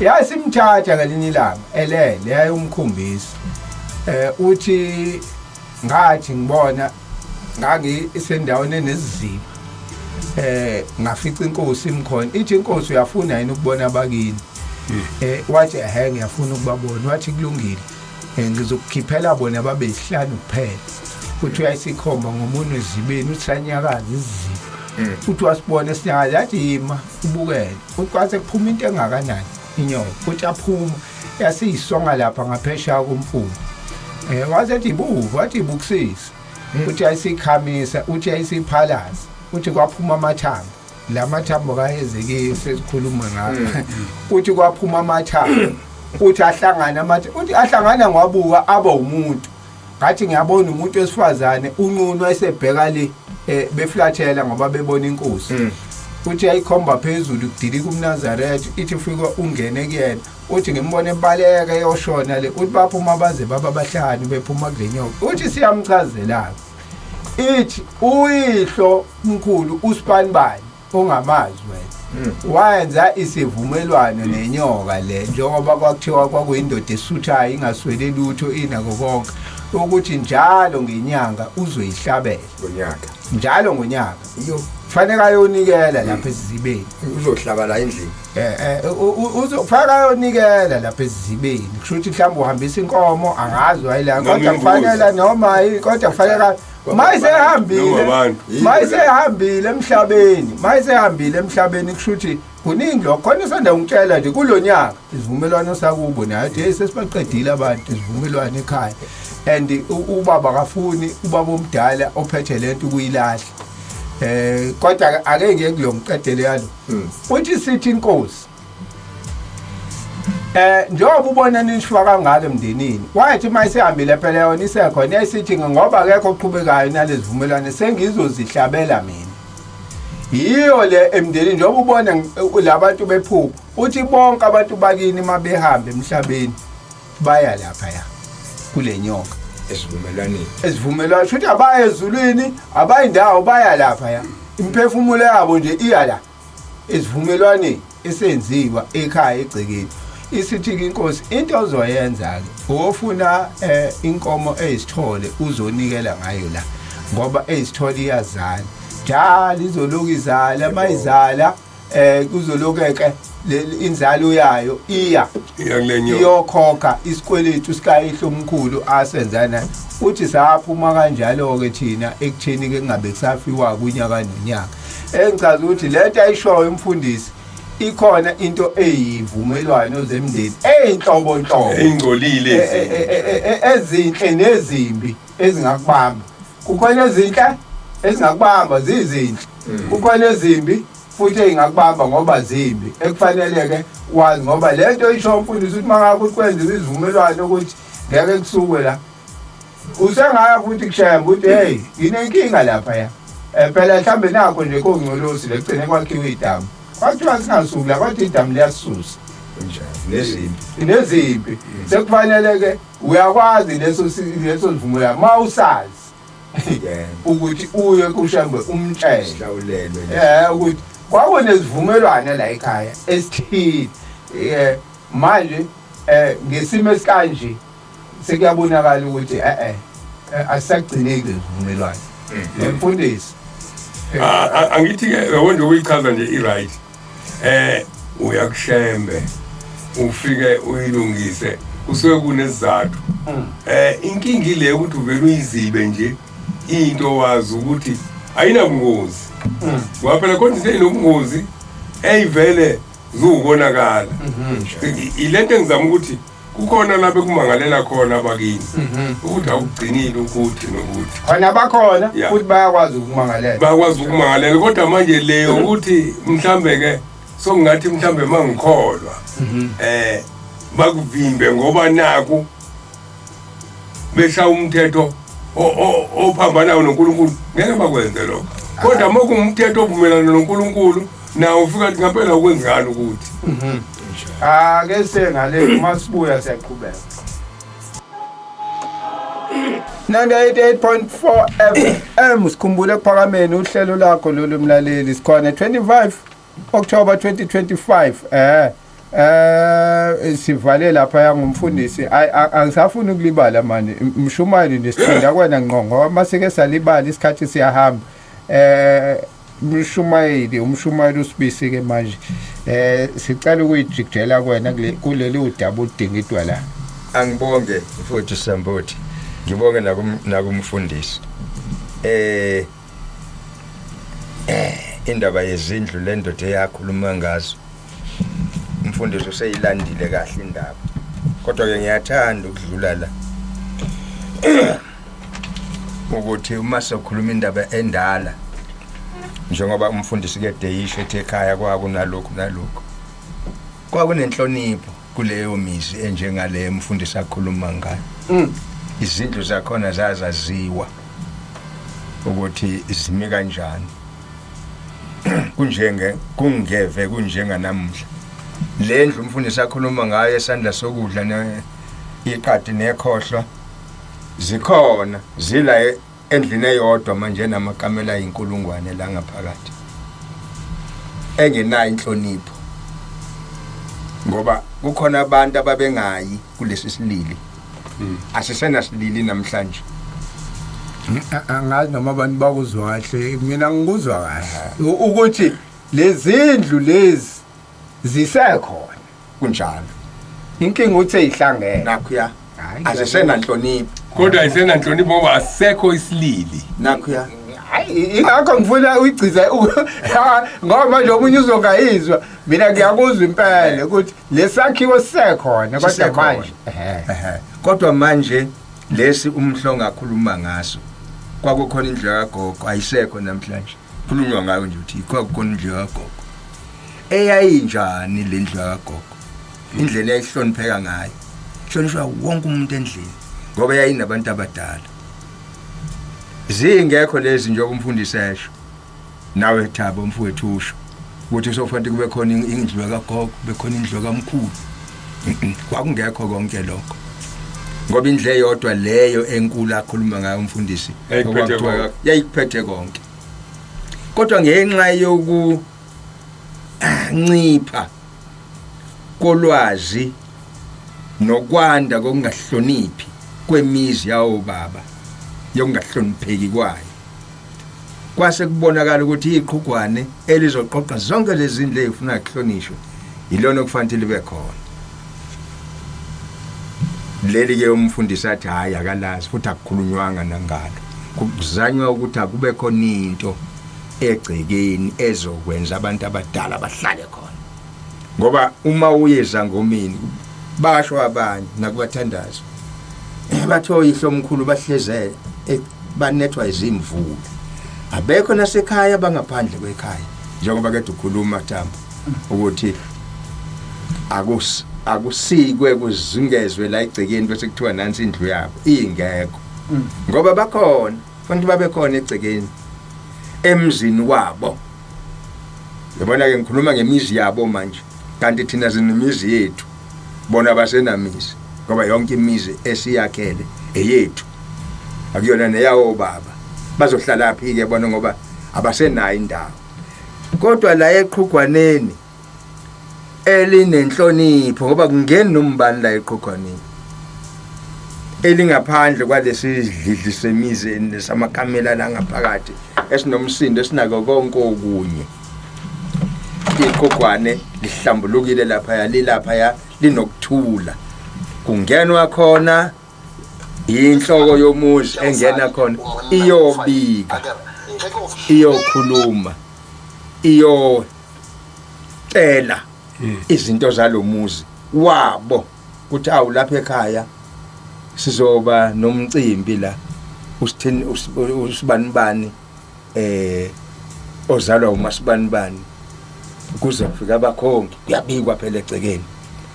Yasimthatha ngelinye ilanga elele yayomkhombisa uthi ngathi ngibona ngangisendaweni eneziziba ngafica inkosi imkhona ithi inkosi uyafuna yini ukubona abakini? Wathi ehe ngiyafuna ukubabona. Wathi kulungile ngizokukhiphela bona babe isihlanu kuphela. Uthi uyayisikhomba ngomunwe ezibeni uthi sanyakaza isiziba. Uthi wasibona esinyakaza, yathi yima ubukele. Uthi kwase kuphuma into engakanani inyoka, uthi aphuma yasiyisonga lapha ngaphesheya komfula. Wasethi ibuka, wathi ibukisisa. Uthi ayisikhamisa, uthi ayisiphalaza, uthi kwaphuma amathambo, la mathambo kaHezekiya sesikhuluma ngawo. Uthi kwaphuma amathambo, uthi ahlangana amathambo, uthi ahlangana ngwabuka aba umuntu. Ngathi ngiyabona umuntu wesifazane unqunu esebheka le, beflathela ngoba bebona inkosi. Uthi ayikhomba phezulu kudilika umNazaretha, ithi ufika ungene kuyena. Uthi ngimbone ebaleka eyoshona le. Uthi baphuma baze baba bahlanu bephuma kule nyoka. Uthi siyamchazela, ithi uyihlo mkhulu usibanibani ongamazi wena wayenza isivumelwano nenyoka le, njengoba kwakuthiwa kwakuyindoda esuthayo ingaswele lutho inako konke, ukuthi njalo ngenyanga uzoyihlabela. Ngonyaka? Njalo ngonyaka. Iyo. Fanele ayonikela lapha esizibeni. Uzohlaba la endlini? Uzofaka ayonikela lapha esizibeni, kusho ukuthi mhlawumbe uhambisa inkomo, angazi wayila. Noma Kodwa imbuzi. kufanele noma kodwa kufanele mayisehambile Noma abantu. Mayisehambile emhlabeni, mayisehambile emhlabeni, kusho ukuthi kuningi lokho. Khona usanda ungitshela nje kulo nyaka isivumelwano sakubo naye, uthi hey, sesibaqedile abantu isivumelwano ekhaya, and ubaba kafuni, ubaba omdala ophethe lento, ukuyilahla. Kodwa ake ngiye kulo ngiqedele yalo. Uthi sithi inkosi, njengoba ubona nishwa kangaka emndenini, wathi mayisehambile phela yona isekhona, yayisithi ngoba akekho oqhubekayo nalezivumelwano, sengizozihlabela mina. Yiyo le emndenini, njengoba ubona labantu bephupha. Uthi bonke abantu bakini mabehamba emhlabeni baya lapha ya kule nyoka. Esivumelwaneni. Esivumelwano, shuthi abaya ezulwini, abayindawo, baya lapha ya, imphefumulo yabo nje iya la esivumelwaneni esenziwa ekhaya egcekeni. Isithi-ke inkosi, into ozoyenza-ke wofuna inkomo eyisithole, uzonikela ngayo la, ngoba eyisithole iyazala njalo, izoloku izala, mayizala kuzoloku-ke inzalo yayo iya Iya kule nyoka. Iyokhokha isikweletu sikayihlo omkhulu asenzana. Uthi saphuma kanjalo-ke thina ekutheni-ke kungabe kusafiwa kunyaka nonyaka. Engichaza ukuthi lento ayishoyo umfundisi, ikhona into eyivumelwano zemndeni eyinhlobonhlobo. Eyingcolile. Ezinhle nezimbi ezingakubamba. Kukhona ezinhle ezingakubamba zizinhle, kukhona ezimbi futhi ey'ngakubamba ngoba zimbi, ekufanele-ke wazi, ngoba le nto isho umfundisi ukuthi mangabe ukuthi kwenziwe izivumelwano ukuthi ngeke kusukwe la, usengaya futhi kushemba ukuthi hey, nginenkinga lapha ya. Phela mhlambe nakho nje kongcolosi lekugcine kwakhiwe idamu, kwathiwa singasuki la, kwathi idamu liyasisusa. Kunjalo, nezimpi. Nezimpi. Sekufanele-ke uyakwazi leso sivumelwano ma usazi ukuthi uye kushembe umtshele. Sihlawulelwe. Ukuthi kwakunesivumelwano la ekhaya esithile, manje ngesimo esikanje sekuyabonakala ukuthi asisagcineki lesivumelwano, mfundisi. Angithi ke yabo nje ukuyichaza nje i-right, uyakushembe ufike uyilungise, kusuke kunesizathu. Inkinga ile ukuthi uvele uyizibe nje into wazi ukuthi ayinabungozi, ngoba phela khona into eyinobungozi eyivele ziwukonakala. Ilento engizama ukuthi kukhona la bekumangalela khona abakini ukuthi awugcinile ukuthi nokuthi. Khona bakhona. Futhi bayakwazi ukumangalela. Bakwazi ukumangalela, kodwa manje leyo ukuthi mhlambe ke sokungathi mhlambe mangikholwa bakuvimbe ngoba naku beshaya umthetho ophambanayo noNkulunkulu, ngeke bakwenze lokho. Kodwa uma kuwumthetho ovumelana noNkulunkulu, nawo ufika athi ngampela ukwenzani ukuthi. Ake sengale, uma sibuya siyaqhubeka. 98.4 FM, sikhumbule ekuphakameni, uhlelo lakho lolu mlaleli. Sikhona 25 October 2025. Sivale lapha yangumfundisi. Angisafuni ukulibala manje mshumayeli, nesithinda kwena ngqo, ngoba masike salibala isikhathi siyahamba. Umshumayeli, umshumayeli usibisi ke manje, sicela ukuyijikijela kwena kuleli udaba udingidwa la. Angibonge mfowethu Sambothi, ngibonge nakumfundisi. Indaba yezindlu le ndoda eyakhuluma ngazo, umfundisi useyilandile kahle indaba, kodwa-ke ngiyathanda ukudlula la ukuthi uma sokhuluma indaba endala, njengoba umfundisi kede yisho ethi ekhaya kwakunalokhu nalokhu, kwakunenhlonipho kuleyo mizi enjengale umfundisi akhuluma ngayo. Izindlu zakhona zazaziwa ukuthi zimi kanjani, kunjenge kungeve kunjenga namuhla. Le ndlu umfundisi akhuluma ngayo esandla sokudla ne iqadi nekhohlwa zikhona zila endlini eyodwa manje namakamela ayinkulungwane la ngaphakathi, engenayo inhlonipho, ngoba kukhona abantu ababengayi kulesi silili. Asisena silili namhlanje. Angazi noma abantu bakuzwa kahle, mina ngikuzwa kahle ukuthi lezindlu lezi zisekhona. Kunjalo. Inkinga ukuthi eyihlangene. Nakhuya. Hhayi, azisenanhlonipho. Kodwa ayisenanhlonipho ngoba asisekho isilili. Nakhuya. Hayi, ingakho ngifuna uyigcize ngoba manje omunye uzongayizwa. Mina ngiyakuzwa impela ukuthi lesakhiwo sisekhona, kodwa Sisekhona. manje ehe. Ehe. Kodwa manje lesi umhlongo akhuluma ngaso, kwakukhona indlu kagogo, ayisekho namhlanje. Khulunywa ngayo nje ukuthi kwakukhona indlu kagogo. Eyayinjani le ndlu kagogo? Indlela eyayihlonipheka ngayo, hlonishwa wonke umuntu endlini ngoba yayinabantu abadala. Zingekho lezi, njengoba umfundisi esho, nawe Thabo mfowethu usho ukuthi sofanele kube khona indlu kagogo, kube khona indlu kamkhulu. Kwakungekho konke lokho ngoba indlu eyodwa leyo enkulu akhuluma ngayo umfundisi Yayikuphethe okwakuthiwa konke. Yayikuphethe konke, kodwa ngenxa yoku ncipha kolwazi nokwanda kokungahloniphi kwemizi yawo baba, yokungahlonipheki kwayo, kwase kubonakala ukuthi iqhugwane elizoqoqa zonke lezi zindlu ezifuna kuhlonishwe yilona okufanele libe khona. Leli ke umfundisi athi hayi, akalazi futhi akukhulunywanga nangalo. Kuzanywa ukuthi akube khona into egcekeni ezokwenza abantu abadala bahlale khona, ngoba uma uyeza ngomini, basho abanye nakubathandazo, bathi oyihlo omkhulu bahleze banethwa izimvula, abekho nasekhaya, bangaphandle kwekhaya, njengoba kade ukhuluma Thambo ukuthi akusikwe kuzungezwe la egcekeni bese kuthiwa nansi indlu yabo, ingekho, ngoba bakhona, fanele babe khona egcekeni emzini wabo. Yabona ke, ngikhuluma ngemizi yabo manje, kanti thina sinemizi yethu, bona basenamizi, ngoba yonke imizi esiyakhele eyethu, akuyona neyawo baba. Bazohlala phi ke bona ngoba abasenayo indawo? Kodwa la eqhugwaneni elinenhlonipho, ngoba kungeni nombani la eqhugwaneni elingaphandle kwalesi sidlidli semizi nesamakamela la ngaphakathi esinomsindo esinako konke okunye, iqhugwane lihlambulukile lapha, lilapha, linokuthula. Kungenwa khona inhloko yomuzi engena khona iyobika, iyokhuluma, iyocela izinto zalomuzi wabo kuthi awu, lapha ekhaya sizoba nomcimbi la, usithini, usibani bani ozalwa umasibani bani, kuze kufika abakhongi. Kuyabikwa phela egcekeni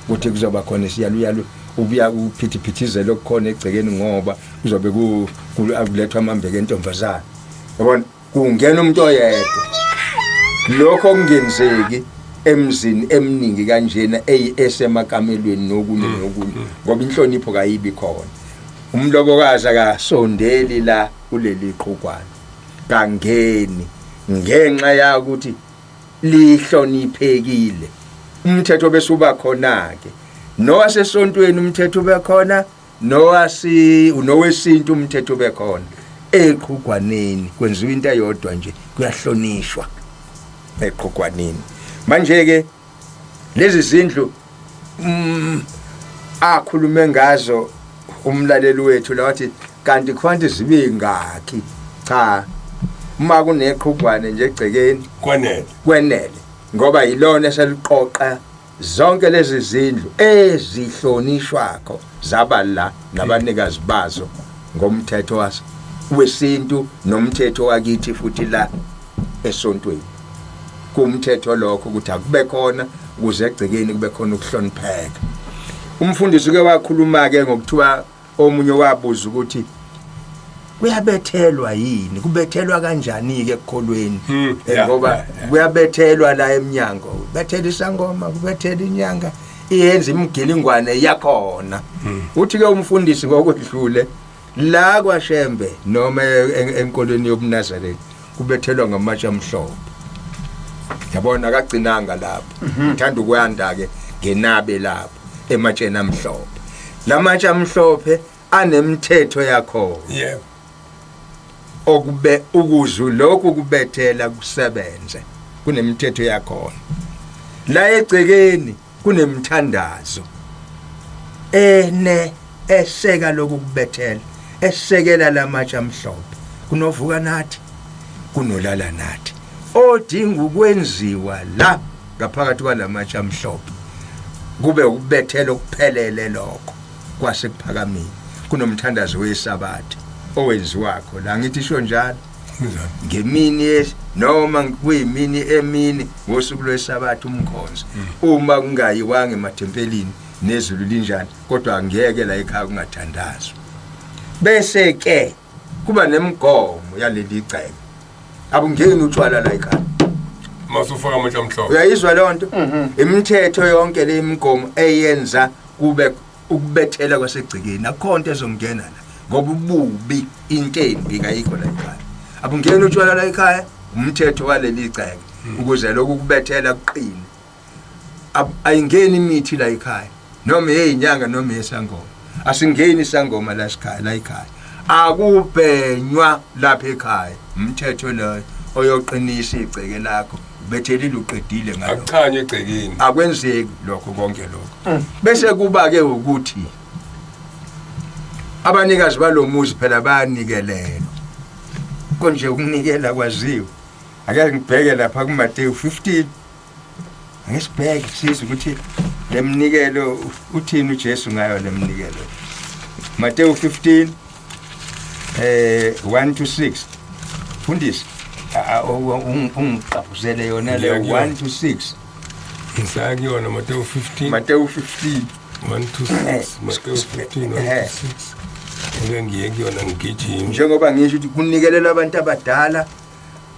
ukuthi kuzoba khona isiyaluyalu, ubuya uphithiphithizelo okukhona egcekeni, ngoba kuzobe kulethwa amambeke entombazana, yabona, kungena umuntu oyedwa. Lokho kungenzeki emzini eminingi kanjena eyisemakamelweni nokunye nokunye, ngoba inhlonipho kayibi khona. Umlobokazi akasondeli la kuleli qhugwana, kangeni ngenxa yakuthi lihloniphekile. Umthetho bese uba khona ke nowasesontweni, umthetho ube khona nowasi nowesintu, umthetho ube khona eqhugwaneni, kwenziwa into eyodwa nje, kuyahlonishwa eqhugwaneni. Manje ke lezi zindlu akhulume ngazo umlaleli wethu la, wathi kanti kufanele zibe ngakhi? Cha, Uma kuneqhugwane nje egcekeni kwanele, kwenele, ngoba yilona eseliqoqa zonke lezi zindlu ezihlonishwakho zaba la nabanikazi bazo ngomthetho waso wesintu nomthetho wakithi futhi la esontweni. Kumthetho lokho ukuthi akube khona ukuze egcekeni kube khona ukuhlonipheka. Umfundisi ke wakhuluma ke ngokuthiwa omunye wabuza ukuthi kuyabethelwa yini, kubethelwa kanjani ke ekukholweni? Ngoba kuyabethelwa la eminyango, bethela isangoma, kubethela inyanga, iyenza imigilingwane yakhona. Uthi ke umfundisi ngokwedlule la kwaShembe noma enkolweni yobuNazaretha kubethelwa ngamatshe amhlophe. Yabona, akagcinanga lapho, ngithanda ukwanda ke ngenabe lapho ematsheni amhlophe. Lamatshe amhlophe anemithetho yakho. Okube ukuze lokhu kubethela kusebenze kunemithetho yakhona. La egcekeni kunemithandazo ene eseka lokhu kubethela, esekela lamatshe amhlophe. Kunovuka nathi, kunolala nathi, odinga ukwenziwa la ngaphakathi kwalamatshe amhlophe kube ukubethela okuphelele lokho kwasekuphakameni. Kunomthandazo wesabatha owenziwakho la, ngithi sho njalo ngemini noma kuyimini emini ngosuku lwesabatha umkhonzo, uma kungayiwanga emathempelini nezulu linjani, kodwa angeke la ekhaya kungathandazwa. Bese ke kuba nemigomo yaleli gceke, abungeni utshwala la ekhaya masufaka amatshe amhlophe. Uyayizwa leyo nto? Imithetho yonke le imigomo eyenza kube ukubethela kwasegcekeni, akukho nto ezongena la ngoba ububi into embi kayikho la ekhaya. Abungeni utshwala la ekhaya, umthetho waleli gceke ukuze lokhu kubethela kuqine. Ayingeni imithi la ekhaya, noma eyinyanga noma esangoma, asingeni isangoma la esikhaya. La ekhaya akubhenywa lapha ekhaya, umthetho loyo oyoqinisa igceke lakho, ubethelile uqedile ngalokho. Akuchanywe egcekeni, akwenzeki lokho konke lokho. Bese kuba ke ukuthi abanikazi balomuzi phela bayanikelelwa konje, ukunikela kwaziwa. Ake ngibheke lapha kuMateyu 15, ake sibheke sizwe ukuthi lemnikelo uthini uJesu ngayo lemnikelo. Mateyu 15 1 to 6. Fundisi, ungiqaphuzele yona le 1 to 6. Ngisaya kuyona Mateyu 15. Mateyu 15. 1 to 6, Mateyu 15 1 to 6. Ngeke ngiye kuyona ngigijima. Njengoba ngisho ukuthi kunikelela abantu abadala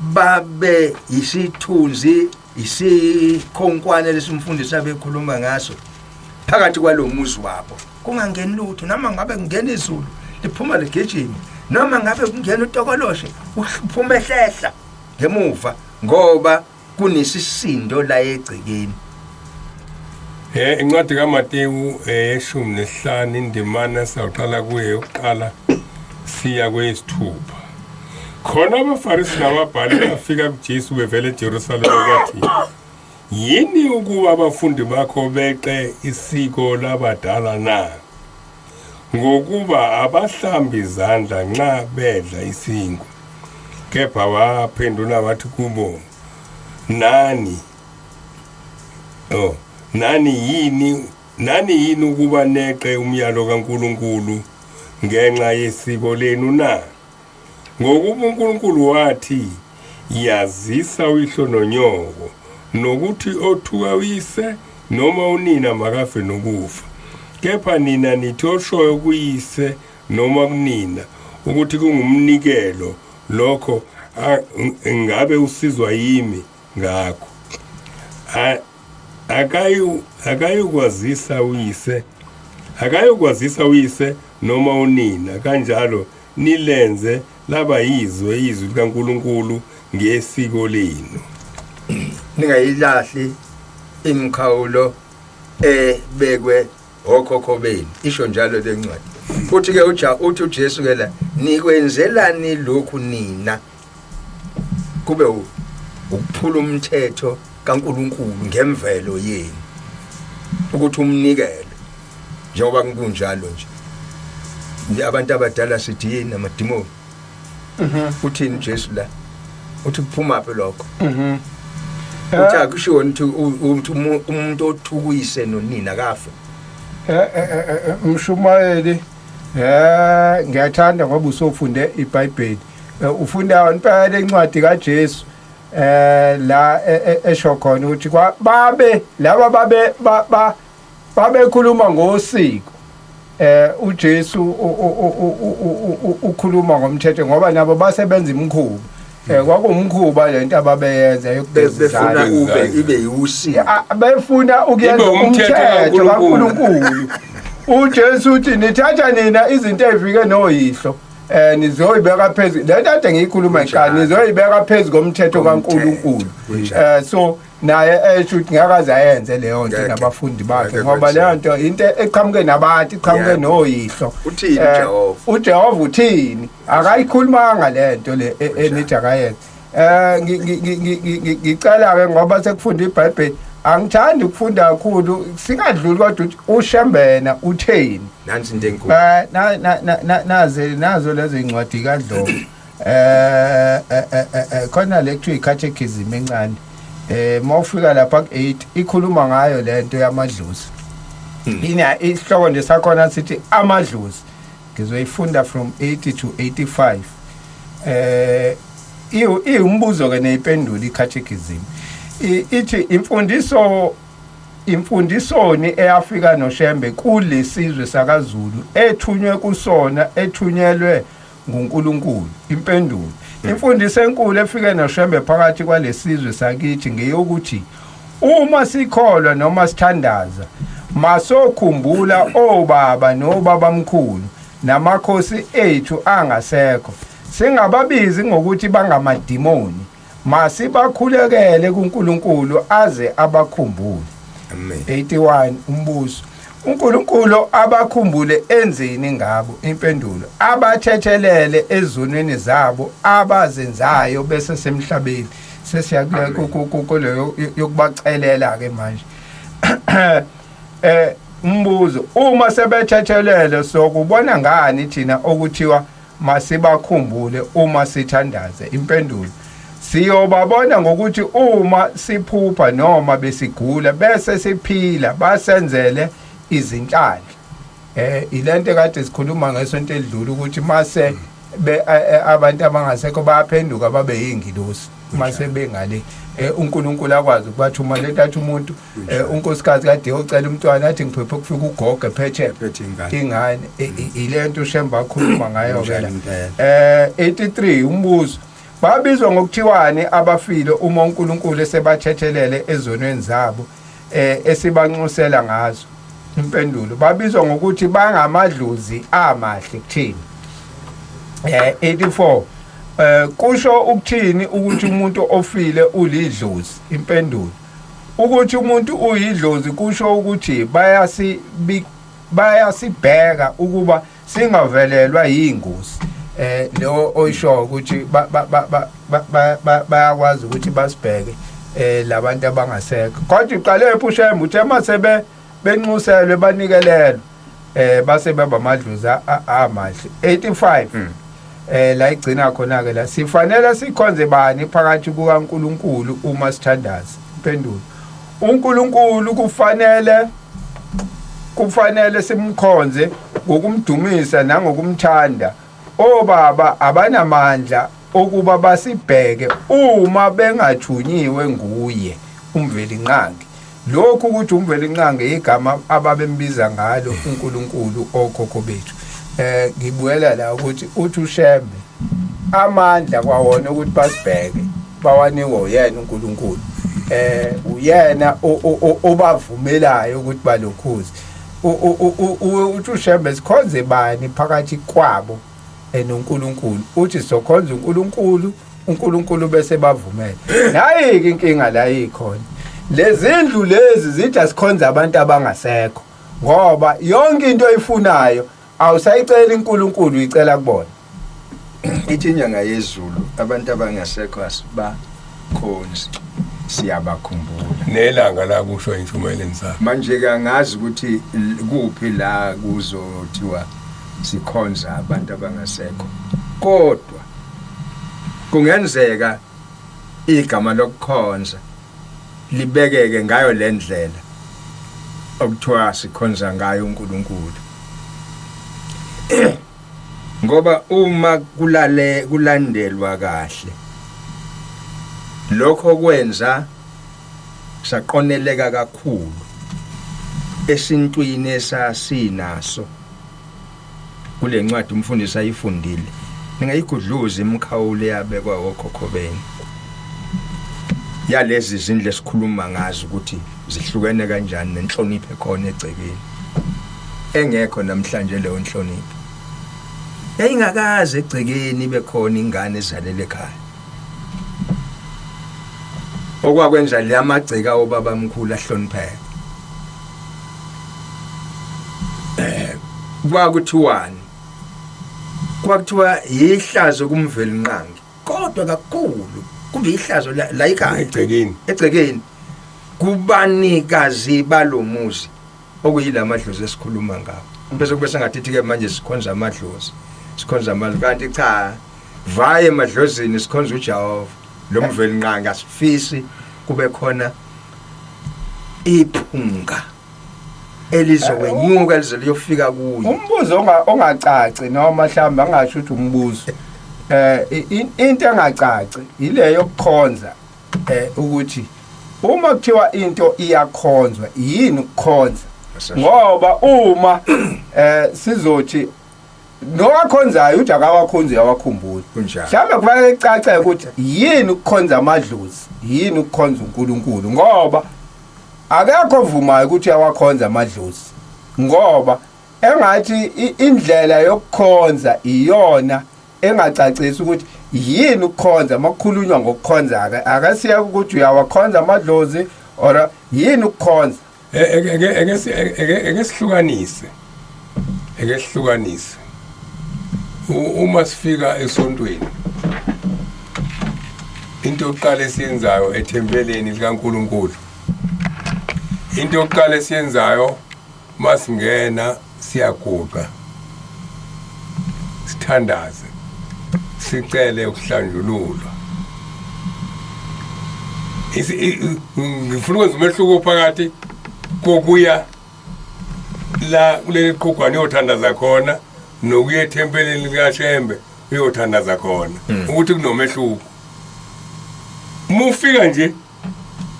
babe isithunzi, isikhonkwane lesimfundisi abekhuluma ngaso phakathi kwalomuzi wabo, kungangeni lutho. Noma ngabe kungena izulu liphuma ligijima, noma ngabe kungena utokoloshe uphuma ehlehla ngemuva, ngoba kunesisindo la egcekeni. Incwadi kaMateyu 15, indimana sawuqala kuye yokuqala siya kweyesithupha. Khona abaFarisi nababhali bafika kuJesu bevela eJerusalema, bathi, "Yini ukuba abafundi bakho beqe isiko labadala na? Ngokuba abahlambi izandla nxa bedla isinkwa." Kepha waphendula wathi kubo, "Nani yini ukuba neqe umyalo kaNkuluNkulu ngenxa yesiko lenu na? Ngokuba uNkulunkulu wathi, 'Yazisa uyihlo nonyoko,' nokuthi, 'Othuka uyise noma unina makafe nokufa.' Kepha nina nithi oshoyo kuyise noma kunina ukuthi kungumnikelo lokho, ngabe usizwa yimi ngakho, akayukwazisa uyise noma unina. Kanjalo nilenze laba yizwe izwi likaNkuluNkulu ngesiko lenu." Ningayilahli imikhawulo ebekwe okhokho benu, isho njalo lencwadi. Futhi ke uja uthi uJesu ke la, nikwenzelani lokhu nina kube ukuphula umthetho kaNkuluNkulu ngemvelo yenu ukuthi umnikelo, njengoba kunjalo nje nje abantu abadala sithi yini, amadimoni. Uthini uJesu la? Uthi kuphuma phi lokho? Uthi akushiwo ukuthi ukuthi umuntu othukuyise nonina akafe. Mshumayeli, ngiyathanda ngoba usofunde iBhayibheli. Ufunda impela incwadi kaJesu la esho khona ukuthi babe laba babe babekhuluma ngosiko. uJesu ukhuluma ngomthetho ngoba nabo basebenza imikhuba. Kwakuwumkhuba lento ababeyenza yokugeza. Befuna ube ibe yiwusiko. Befuna ukuyenza umthetho kaNkulunkulu. uJesu uthi nithatha nina izinto ezifike noyihlo nizoyibeka phezulu lento ade ngiyikhuluma ngiqala nizoyibeka phezulu komthetho kaNkulunkulu. So naye esho ukuthi ngeke aze ayenze leyo nto nabafundi bakhe ngoba leyo nto into eqhamuke nabantu, iqhamuke noyihlo. Uthini uJehova? uJehova uthini? Akayikhulumanga le nto le enithi akayenze. Ngicela ke ngoba sekufunda iBhayibheli, angithandi ukufunda kakhulu, singadluli kodwa uthi uShembena utheni. Nansi into enkulu. Naze nazo lezo incwadi kaDlomo. Khona le kuthiwa i-catechism encane. Mawufika lapha ku8 ikhuluma ngayo lento yamadlozi. Ina isihloko nje sakhona sithi amadlozi. Ngizoyifunda from 80 to 85. Iwumbuzo ke neyimpendulo i-catechism. Ithi imfundisoni eyafika noShembe kulesizwe sakaZulu ethunywe kusona, ethunyelwe nguNkulunkulu. Impendulo: imfundiso enkulu efike noShembe phakathi kwalesizwe sakithi ngeyokuthi uma sikholwa noma sithandaza masokhumbula obaba nobabamkhulu namakhosi ethu angasekho, singababizi ngokuthi bangamadimoni, masibakhulekele kuNkulunkulu aze abakhumbule. Amen. 81 umbuzo: uNkulunkulu abakhumbule enzeni ngabo? Impendulo: abathethelele ezonweni zabo abazenzayo bese semhlabeni. Sesiya kuleyo yokubacelela ke manje. Umbuzo: uma sebethethelele sokubona ngani thina okuthiwa masibakhumbule uma sithandaze? Impendulo: siyobabona ngokuthi uma siphupha noma besigula bese siphila basenzele izinhlanhla. Ilento kade sikhuluma ngesonto elidlule ukuthi mase abantu abangasekho bayaphenduka babe yingilosi mase bengale, uNkulunkulu akwazi ukubathuma lento athi umuntu, unkosikazi kade yocela umntwana athi ngiphephe kufika ugogo ephethe Ephethe ingane. Ingane. Ilento uShembe akhuluma ngayo ke la. Kunjalo impela. 83 umbuzo: babizwa ngokuthiwani abafile uma uNkulunkulu esebathethelele ezonweni zabo esibanxusela ngazo? Impendulo: babizwa ngokuthi bangamadlozi amahle kuthini. 84 kusho ukuthini ukuthi umuntu ofile ulidlozi? Impendulo: ukuthi umuntu uyidlozi kusho ukuthi bayasibheka ukuba singavelelwa yingozi. Lo oyisho ukuthi bayakwazi ukuthi basibheke labantu abangasekho, kodwa iqale ePhushembe uthe masebe benxuselwe banikelelwe base baba amadlozi amahle. 85 la igcina khona ke la: sifanele sikhonze bani phakathi kukaNkuluNkulu uma sithandaza? Impendulo: uNkulunkulu kufanele simkhonze ngokumdumisa nangokumthanda. Obaba abanamandla okuba basibheke uma bengathunyiwe nguye uMvelinqangi. Lokhu ukuthi uMvelinqangi igama ababembiza ngalo uNkulunkulu okhokho bethu. Ngibuyela la ukuthi uthi uShembe amandla kwawona ukuthi basibheke bawanikwe uyena uNkulunkulu, uyena obavumelayo ukuthi balokhuze. Uthi uShembe sikhonze bani phakathi kwabo noNkulunkulu? Uthi sokhonza uNkulunkulu, uNkulunkulu bese bavumela. Nayi ke inkinga la ikhona, lezindlu lezi zithi asikhonza abantu abangasekho, ngoba yonke into oyifunayo awusayicela uNkulunkulu, uyicela kubona. Ithi inyanga yezulu abantu abangasekho asibakhonzi, siyabakhumbula. Nelanga la kusho intshumayeleni sakhe. Manje ke angazi ukuthi kuphi la kuzothiwa sikhonza abantu abangasekho, kodwa kungenzeka. Igama lokukhonza libekeke ngayo lendlela okuthiwa sikhonza ngayo uNkulunkulu. Ngoba uma kulale kulandelwa kahle lokho kwenza saqoneleka kakhulu esintwini esasinaso kule ncwadi umfundisi ayifundile ningayigudluzi imikhawulo eyabekwa okhokho benu yalezi zindlu esikhuluma ngazo ukuthi zihlukene kanjani nenhlonipho ekhona egcekeni engekho namhlanje leyo nhlonipho yayingakaze egcekeni ibe khona ingane ezalele ekhaya okwakwenza le amagceka obabamkhulu ahlonipheke eh kwakuthiwani kwakuthiwa yihlazo kumvelinqangi kodwa kakhulu kube ihlazo la ekhaya egcekeni egcekeni kubanikazi balomuzi okuyilamadlozi esikhuluma ngawo bese kube sengathi ke manje sikhonza amadlozi sikhonza amadlozi kanti cha vaye emadlozini sikhonza uJehova lo mvelinqangi asifisi kube khona iphunga elizokwenyuka lize liyofika kuye umbuzo ongacaci noma mhlawumbe angasho ukuthi umbuzo eh into engacaci ile yokukhonza eh ukuthi uma kuthiwa into iyakhonzwa yini ukukhonza ngoba uma eh sizothi nowakhonzayo uthi akawakhonzi uyawakhumbula Kunjalo. mhlawumbe kufanele kucace ukuthi yini ukukhonza amadlozi yini ukukhonza uNkulunkulu ngoba akekho ovumayo ukuthi uyawakhonza amadlozi ngoba engathi indlela yokukhonza iyona engacacisi ukuthi yini ukukhonza makukhulunywa ngokukhonza ke akasiya ukuthi uyawakhonza amadlozi or yini ukukhonza Eke sihlukanise. Eke sihlukanise. Uma sifika esontweni into yokuqala esiyenzayo ethempeleni likaNkuluNkulu into yokuqala esiyenzayo masingena siyaguqa sithandaze sicele ukuhlanjululwa ngifuna ukwenza umehluko phakathi kokuya la kuleli qhugwane uyothandaza khona nokuya ethempelini likaShembe uyothandaza khona hmm. ukuthi kunomehluko uma ufika nje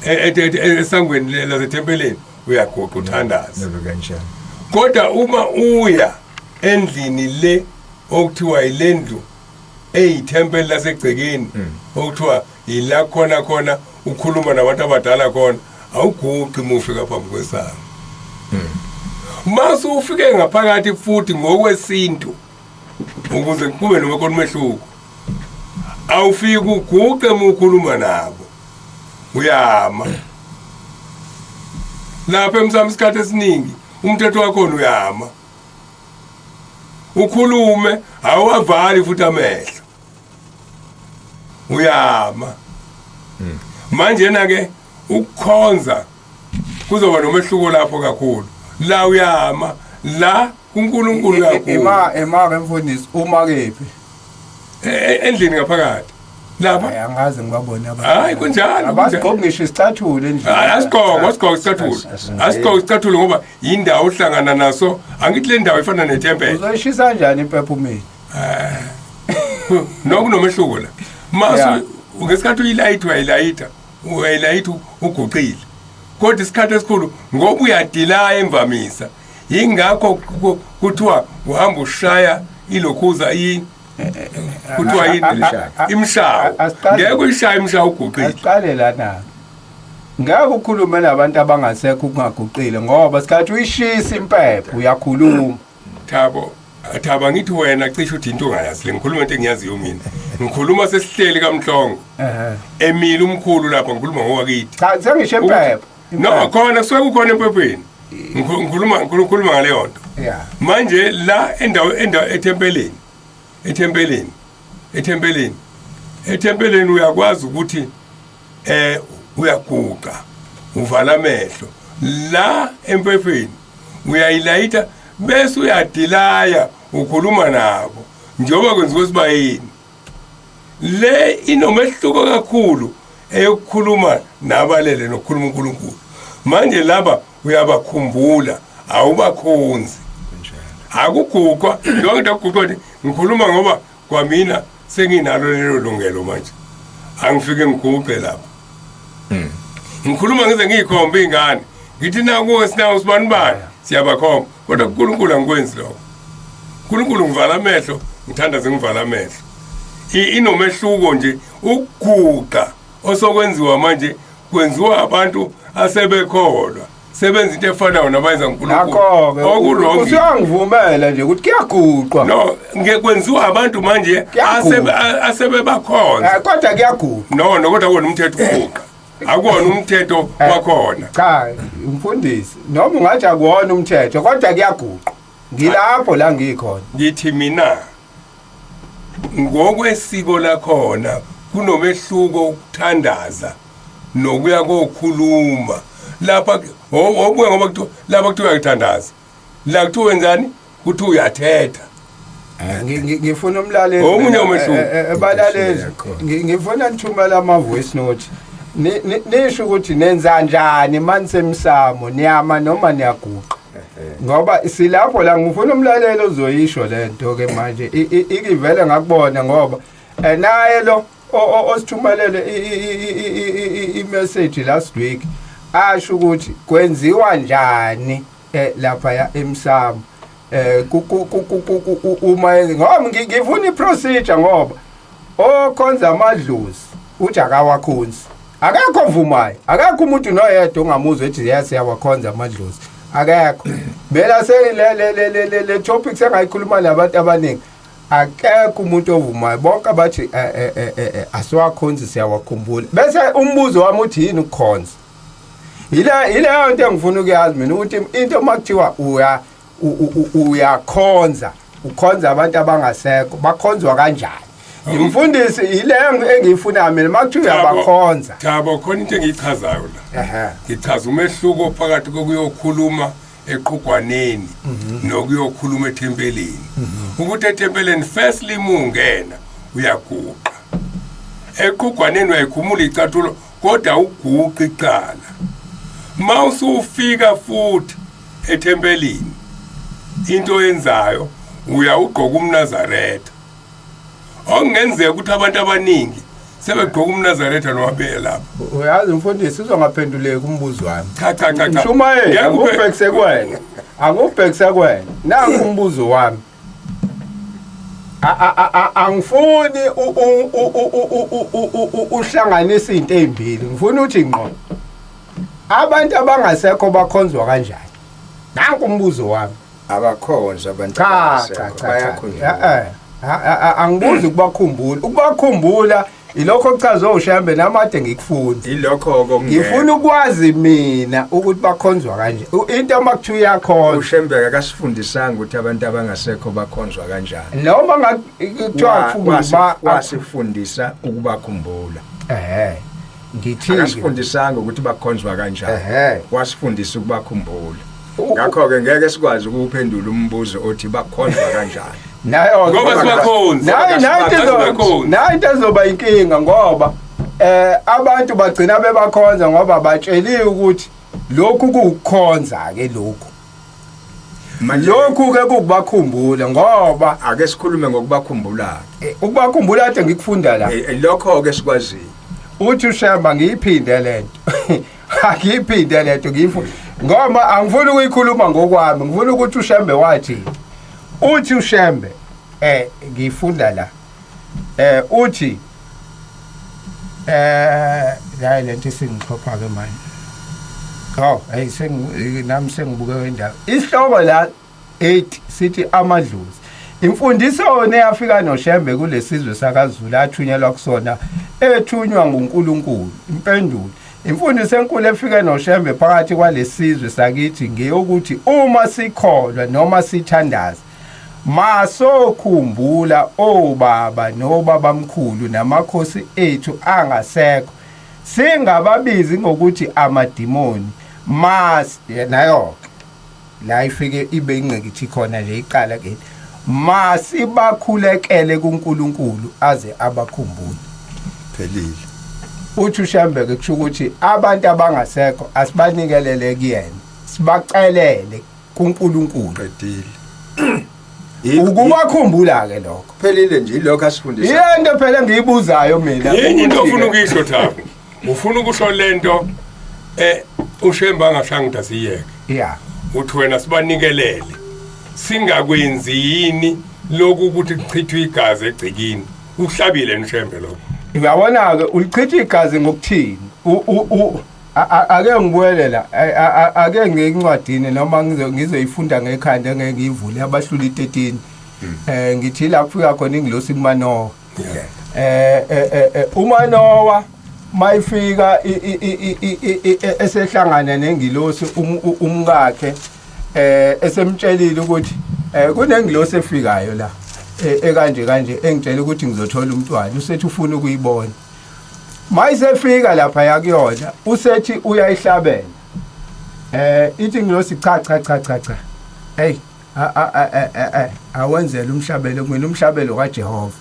e, e, e, esangweni lasethempelini uyaguqa uthandaze kodwa uma uya endlini le okuthiwa yilendlu eyithempeli lasegcekeni hmm. okuthiwa yila khona khona ukhuluma nabantu abadala khona awuguqi uma ufika phambi kwesango hmm. mase ufike ngaphakathi futhi ngokwesintu ukuze kube noma umehluko awufiki uguqe uma ukhuluma nabo uyama lapha emsamo isikhathi esiningi umthetho wakhona uyama ukhulume awavali futhi amehlo uyama hmm. manje na ke ukukhonza kuzoba nomehluko lapho kakhulu la uyama la kuNkulunkulu kakhulu ema ema ke mfundisi uma kephi e, e, endlini ngaphakathi lapha hayi angaze ngibabone abantu hayi kunjalo abasigqoki ngisho isicathulo endlini hayi asigqoki asigqoki isicathulo asigqoki isicathulo ngoba indawo ohlangana naso angithi le ndawo ifana nethempeli uzoyishisa kanjani impepho umile eh, nokunomehluko la masu ngesikhathi uyilayitha uyayilayitha uyayilayitha uguqile kodwa isikhathi esikhulu ngoba uyadilaya emvamisa yingakho kuthiwa uhamba ushaya ilokhuza i kuthiwa yini imshawo ngeke uyishaye imshawo uguqile asiqale lana ngeke ukhulume nabantu abangasekho ukungaguqile ngoba sikhathi uyishisa impepho uyakhuluma Thabo Thaba ngithi wena cishe uthi into ongayazi le ngikhuluma into engiyaziyo mina ngikhuluma sesihleli kamhlongo emile umkhulu lapha ngikhuluma ngowakithi cha sengisho impepho no khona kusuke kukhona empephweni ngikhuluma ngikhuluma ngaleyo nto yeah manje la endawo endawo ethempelini ethempelini ethempelini ethempelini uyakwazi ukuthi eh uyaguqa uvala amehlo la empepheni uyayilayitha bese uyadilaya ukhuluma nabo njengoba kwenziwa esibayeni le inomehluko kakhulu Eyokukhuluma nabalele nokukhuluma uNkulunkulu. Manje laba uyabakhumbula, awubakhonzi. Akuguqwa, yonke into akuguqwa nje ngikhuluma ngoba kwamina senginalo lelo lungelo manje. Angifike ngiguqe lapha. Ngikhuluma ngize ngiyikhombe ingane. Ngithi nakuwe sinawo sibani bani siyabakhomba. Kodwa kuNkulunkulu angikwenzi lokho. uNkulunkulu ngivala amehlo, ngithandaze ngivala amehlo. Inomehluko nje ukuguqa osokwenziwa manje kwenziwa abantu asebekholwa sebenza into efanayo nabayenza uNkulunkulu. Nakho-ke Okurong. usuyangivumela nje ukuthi kuyaguqwa. No, ngekwenziwa abantu manje Kuyaguqwa. Asebebakhonza. Kodwa kuyaguqwa. No, no kodwa akuwona umthetho ukuguqa. Akuwona umthetho wakhona. Cha, mfundisi, noma ungathi akuwona umthetho kodwa kuyaguqwa. Ngilapho la ngikhona. Ngithi mina ngokwesiko lakhona kunomehluko ukuthandaza nokuya kokhuluma lapha obuya ngoba kuthiwa lapha kuthiwa uyakuthandaza la kuthiwa wenzani kuthiwa uyathetha. Ngifuna umlaleli Omunye umehluko. Balaleli ngifuna nithumela ama voice note nisho ukuthi nenza njani manisemsamo niyama noma niyaguqa ngoba silapho la ngifuna umlaleli ozoyisho lento ke manje ikivele ngakubona ngoba naye lo osithumelele i-message last week asho ukuthi kwenziwa njani lapha ya emsamo uma ngoba ngifuna i-procedure ngoba okhonza amadlozi uthi akawakhonzi akekho ovumayo akekho umuntu noyedwa ongamuzwa ethi yes siyawakhonza amadlozi akekho mina le le le le le topic sengayikhuluma nabantu abaningi akekho umuntu ovumayo bonke abathi asiwakhonzi siyawakhumbula bese umbuzo wami uthi yini ukukhonza ile nto engifuna ukuyazi mina ukuthi into makuthiwa uya uyakhonza ukhonza abantu abangasekho bakhonzwa kanjani imfundisi ile engiyifunayo mina makuthiwa uyabakhonza. Thabo, khona into engiyichazayo la. Ngichaza umehluko phakathi kokuyokhuluma eqhugwaneni nokuyokhuluma ethempelini. Ukuthi ethempelini firstly mungena uyaguqa. Eqhugwaneni uyayikhumula icathulo kodwa uguqi iqala. Mawusufika futhi ethempelini into oyenzayo uya ugqoka umNazaretha. Okungenzeka ukuthi abantu abaningi sebegqoka umNazaretha noma beye lapho. Uyazi mfundisi uzongaphenduleki umbuzo wami. Cha cha cha cha. Mshumayeli, Ngeke ube- angubhekise kuwena. Angubhekise kuwena. Nanku umbuzo wami. Angifuni uhlanganise izinto ezimbili. Ngifuna uthi ngqo. Abantu abangasekho bakhonzwa kanjani? Nanku umbuzo wami. Abakhonzwa abantu Cha cha abangasekho, cha cha. bayakhunjulwa. Angibuzi ukubakhumbula. Ukubakhumbula ilokho okuchazwe uShembe namade ngikufunda. Ilokho kokungekho. Ngifuna ukwazi mina ukuthi bakhonzwa kanje. Into makuthiwa iyakhonzwa. uShembe akasifundisanga ukuthi abantu abangasekho bakhonzwa kanjani. Noma kuthiwa kufundwa Wasifundisa ukubakhumbula. Ngithini? Akasifundisanga ukuthi bakhonzwa kanjani. Wasifundisa ukubakhumbula. Ngakho-ke ngeke sikwazi ukuwuphendula umbuzo othi bakhonzwa kanjani. Nayo Ngoba sibakhonzi. Nayi nayi into Sibakhonzi. nayi into ezoba inkinga ngoba abantu bagcina bebakhonza ngoba batsheliwe ukuthi lokhu kuwukukhonza ke lokhu. Manje Lokhu ke kukubakhumbula ngoba ake sikhulume ngokubakhumbula. Ukubakhumbula kade ngikufunda la. Lokho ke sikwaziyo. Uthi uShemba ngiyiphinde lento. Angiyiphinde lento ngiyifuna ngoba angifuni ukuyikhuluma ngokwami, ngifuna ukuthi uShembe wathi. Uthi uShembe ngifunda la. Uthi la lento isingixhopha ke manje. Oh, hey nami sengibuke indaba. Isihloko la 8 sithi amadlozi. Imfundiso yona eyafika noShembe kulesizwe sakaZulu athunyelwa kusona ethunywa nguNkulunkulu. Impendulo. Imfundiso enkulu efike noShembe phakathi kwalesizwe sakithi ngeyokuthi uma sikholwa noma sithandaza masokhumbula obaba nobabamkhulu namakhosi ethu angasekho singababizi ngokuthi amadimoni mas nayo la ifike ibe ingqikithi khona nje iqala ke masibakhulekele kuNkulunkulu aze abakhumbule. Phelile. Uthi uShembe-ke kusho ukuthi abantu abangasekho asibanikelele kuyena, sibacelele kuNkulunkulu. Qedile. Ukubakhumbula ke lokho. Phelile nje ilokho asifundisa. Yento phela engiyibuzayo mina. Yenye into ofuna ukuyisho Thabo. Ufuna ukusho lento uShembe angashanga ukuthi asiyeke. Yeah. Uthi wena sibanikelele. Singakwenzi yini lokhu ukuthi kuchithwe igazi egcikini. Uhlabile nishembe lokho. Uyabona ke ulichitha igazi ngokuthini? Ake ngibuyele la, ake ngiye encwadini noma ngizoyifunda ngekhanda ngeke ngiyivule abahluli 13. Ngithi la kufika khona ingilosi kuManowa. uManowa mayifika esehlangana nengilosi umkakhe esemtshelile ukuthi kunengilosi efikayo la ekanje kanje engitshela ukuthi ngizothola umntwana, usethi ufuna ukuyibona. Mayisefika lapha yakuyona usethi uyayihlabela. Ithi ingilosi cha cha cha cha cha. Hey, awenzele umhlabelo kumina, umhlabelo kaJehova.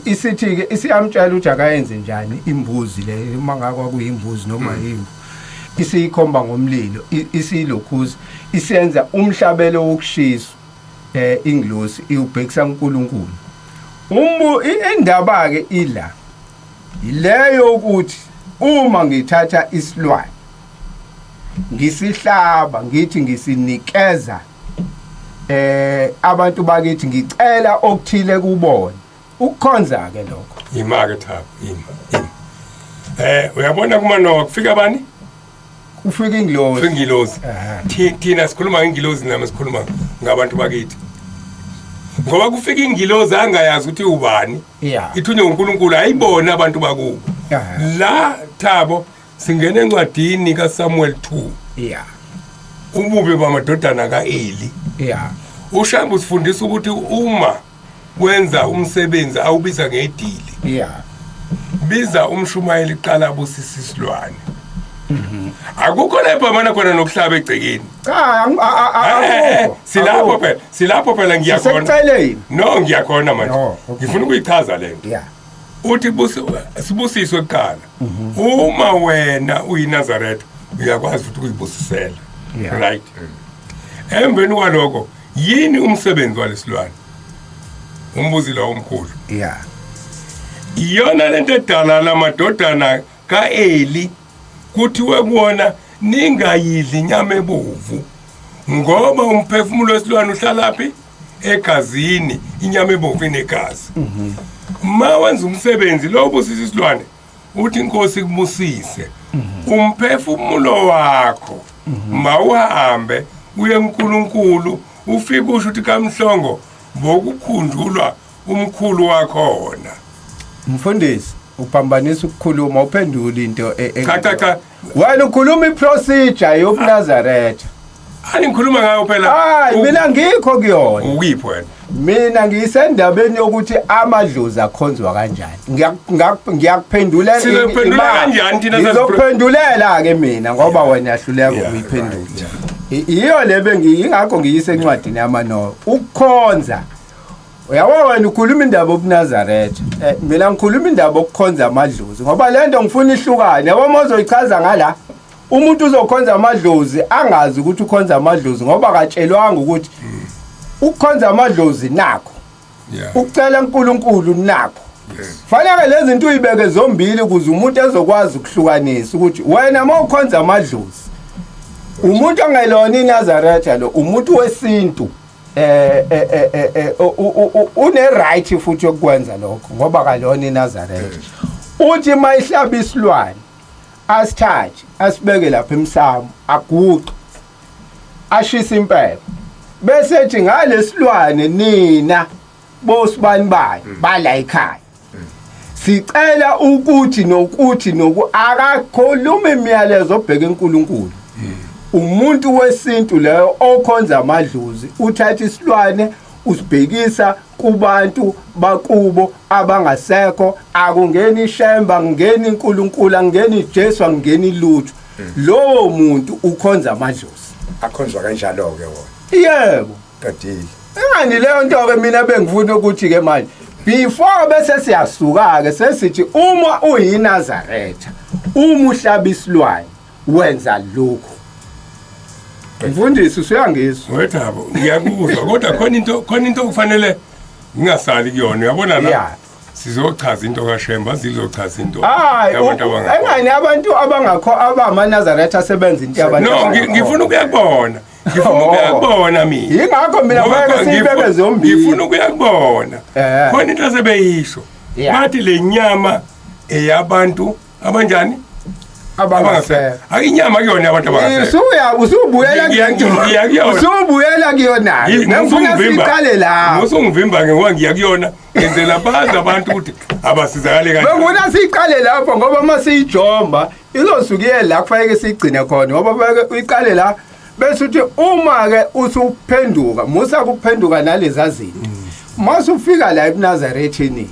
Isithi ke isiyamtshela ukuthi akayenze njani imbuzi le, uma ngakwa kuyimbuzi noma yimvu. Isiyikhomba ngomlilo, isiyilokhuza, isenza umhlabelo wokushiswa. Ingilosi iwubhekisa uNkulunkulu. Indaba ke ila ileyo ukuthi uma ngithatha isilwane ngisihlaba ngithi ngisinikeza abantu bakithi, ngicela okuthile kubona, ukukhonza ke lokho. Ima ke Thabo, ima, ima. Uyabona kuManowa kufika bani? Kufika ingilosi. Kufika ingilosi. Thina sikhuluma ngengilosi, nami sikhuluma ngabantu bakithi. Ngoba kufika ingilosi angayazi ukuthi ubani. Ithunywe uNkulunkulu, ayibona abantu bakubo. La Thabo singena encwadini kaSamuel 2. Ububi bamadodana kaEli. uShembe usifundisa ukuthi uma wenza umsebenzi awubiza ngedili. Biza umshumayeli qala abusise isilwane. Akukho la ebhamana khona nokuhlaba egcekeni. Cha, akukho. Silapho phela, silapho phela ngiyakhona. Sekuceleni. No, ngiyakhona manje. Oh, okay. Ngifuna ukuyichaza lento. Uthi sibusiswe kuqala. Uma wena uyiNazaretha uyakwazi futhi ukuyibusisela. Right. Emveni kwalokho yini umsebenzi walesilwane? Umbuzi lo omkhulu. Iyona lento edala lamadodana kaEli kuthiwe kuona ningayidli inyama ebovu ngoba umphefumulo wesilwane uhlala phi? Egazini. Inyama ebovu inegazi. Ma wenza umsebenzi lo ubusisa isilwane uthi inkosi ikubusise. Umphefumulo wakho mawuhambe uye kuNkulunkulu ufike usho ukuthi kaMhlongo bokukhunjulwa umkhulu wakhona. Mfundisi, uphambanisa ukukhuluma, uphendula into Cha, cha, cha. Wena ukhuluma iprocedure yobuNazaretha. Ani ngikhuluma ngayo phela. Hayi, mina ngikho kuyona. Ukiphi wena? Mina ngisendabeni yokuthi amadlozi akhonzwa kanjani. Ngiyakuphendulela. Sizophendula kanjani thina? Ngizokuphendulela ke mina ngoba wena uyahluleka ukuyiphendula. Iyo le bengiyingakho ngiyise encwadini yaManowa. Ukukhonza. Uyabo wena ukhuluma indaba yobuNazaretha. Mina ngikhuluma indaba yokukhonza amadlozi ngoba le nto ngifuna ihlukane. Yabo uma uzoyichaza ngala, umuntu uzokhonza amadlozi angazi ukuthi ukhonza amadlozi ngoba akatshelwanga ukuthi ukukhonza amadlozi nakho. Ukucela uNkulunkulu nakho. Fanele lezi zinto uyibeke zombili ukuze umuntu ezokwazi ukuhlukanisa ukuthi wena uma ukhonza amadlozi, umuntu ongelona iNazaretha lo, umuntu wesintu, une right futhi yokwenza lokho ngoba kalona iNazaretha. Uthi mayihlaba isilwane asithathe asibeke lapha emsamo, aguqe ashisa impepho, bese ethi ngalesilwane nina bosibani bani bala ekhaya sicela ukuthi nokuthi noku. Akakhuluma imiyalezo obheke eNkulunkulu. Umuntu wesintu leyo okhonza amadlozi uthatha isilwane usibhekisa kubantu bakubo abangasekho. Akungeni ishemba, akungeni uNkulunkulu, akungeni Jesu, akungeni lutho. Lowo muntu ukhonza amadlozi. Akhonzwa kanjalo ke wona. Yebo. Qedile. Ingani leyo nto ke mina bengifuna ukuthi ke manje Before bese siyasuka ke sesithi uma uyiNazaretha, uma uhlaba isilwane wenza lokhu. Mfundisi, usuyangizwa? Wethabo, ngiyakuzwa, kodwa khona into okufanele ngingasali kuyona, uyabona la. Sizochaza into kaShemba, sizochaza into Hayi, yabantu abangakho. Engani abantu abangakho abamanazaretha sebenza into yabantu No, abangakho. ngifuna ukuyakubona. Ngifuna ukuyakubona mina. Yingakho mina Ngoba kufanele siyibeke zombili. Ngifuna ukuyakubona. Khona into asebeyisho. Bathi le nyama eyabantu abanjani? Abangasekho. Akinyama kuyona abantu abangasekho. Usuya usubuyela Ngiya kuyona. Usubuyela kuyona. Ngifuna siqale la. Ngusungivimba ke ngoba ngiya kuyona, ngenzela bazi abantu ukuthi abasizakale kanjani. Bengifuna siqale lapho ngoba uma siyijomba izosuke iye la kufanele siyigcine khona, ngoba kufanele uyiqale la bese uthi uma ke usuphenduka, musa kuphenduka nalezi zinto. Mase ufika la ebuNazaretheni,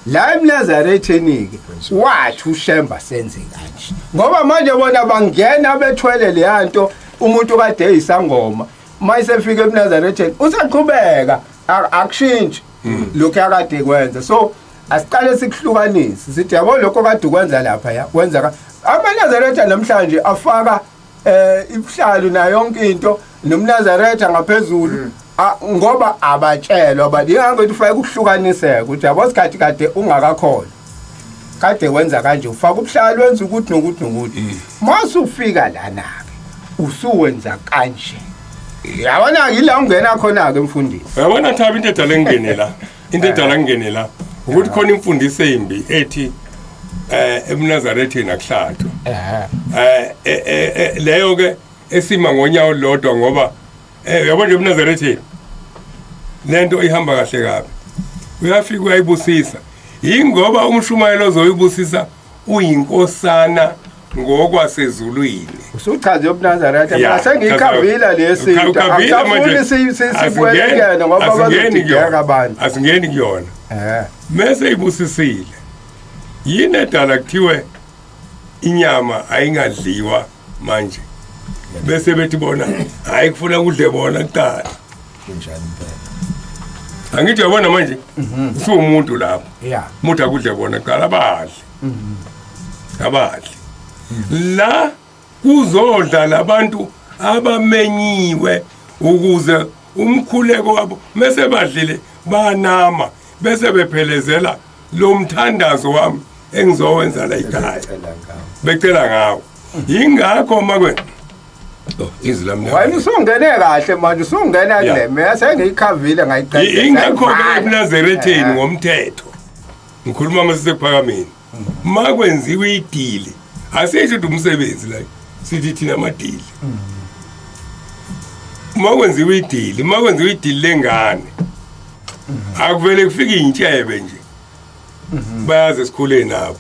la ebuNazaretheni ke wathi uShemba senze kanje, ngoba manje bona bangena bethwele le nto. Umuntu kade eyisangoma mayisefika ebuNazaretheni usaqhubeka, akushintshi lokhu akade kwenza. So asiqale sikuhlukanise, sithi yabo lokho kade ukwenza lapha ya wenza ka amaNazaretha namhlanje afaka ibuhlalu nayo yonke into nomNazaretha ngaphezulu, ngoba abatshelwa abantu. Ingakho ukuthi ufake ukuhlukaniseka ukuthi yabo sikhathi kade ungakakholwa kade wenza kanje, ufaka ubuhlalu, wenza ukuthi nokuthi nokuthi. Mase ufika lana ke usuwenza kanje, yabona ke ila ungena khona ke, mfundisi. Uyabona Thabo, into edala ngingene la, into edala ngingene la ukuthi khona imfundiso embi ethi ebuNazaretheni akuhlatshwa. Leyo ke esima ngonyawo olulodwa, ngoba uyabona nje ebuNazaretheni lento ihamba kahle kabi. Uyafika uyayibusisa, yingoba umshumayelo ozoyibusisa uyinkosana ngokwasezulwini. Usuchaze yobuNazaretha. Ya, Mina sengiyikhavile lesi. Ukhavile manje. Akusafuni sibuyele kuyena ngoba Asingeni bazodideka kuyona. abantu. Asingeni kuyona. Mese ibusisile, yini edala kuthiwe inyama ayingadliwa manje, bese bethi bona hayi, kufuna kudle bona kuqala? Kunjani impela. Angithi uyabona manje usuwumuntu lapho, umuntu akudle bona kuqala, abadle, abadle la kuzodla labantu abamenyiwe ukuze umkhuleko wabo mese badlile banama bese bephelezela lo mthandazo wami engizowenza la ekhaya. Cela ngawo. Becela ngawo. Yingakho makwe, oh, izwi lami. Wena usungene kahle manje, usungena kule. Mina sengiyikhavile, ngayiqeda. Ingakho ke ebuNazaretheni ngomthetho, ngikhuluma mase sekuphakameni, makwenziwa idili, asisho ukuthi umsebenzi la, sithi thina amadili. Makwenziwa idili lengane, akuvele kufike intshebe nje, bayazi esikhule nabo.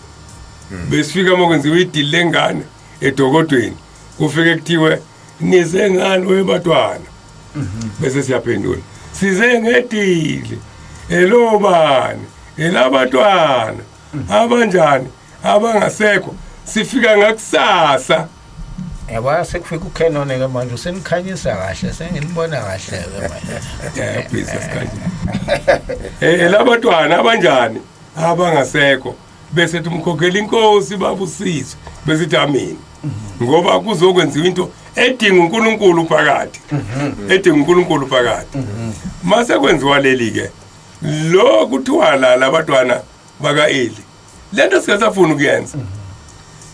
Besifika makwenziwa idili lengane edokodweni, kufike kuthiwe, "Nize ngani webantwana?" Bese siyaphendula, "Size ngedili elobani, elabatwana abanjani abangasekho." Sifika ngakusasa. Yabona, sekufika uCanon ke manje, usenikhanyisa kahle, senginibona kahle ke manje. Yaphisa sikanje elabatwana abanjani abangasekho, bese thi umkhokhela inkosi babusizwe, bese thi amini, ngoba kuzokwenziwa into edinga uNkulunkulu phakathi, edinga uNkulunkulu phakathi. Mase kwenziwa leli ke, lo kuthiwa la labantwana baka Eli, lento singasafuni ukuyenza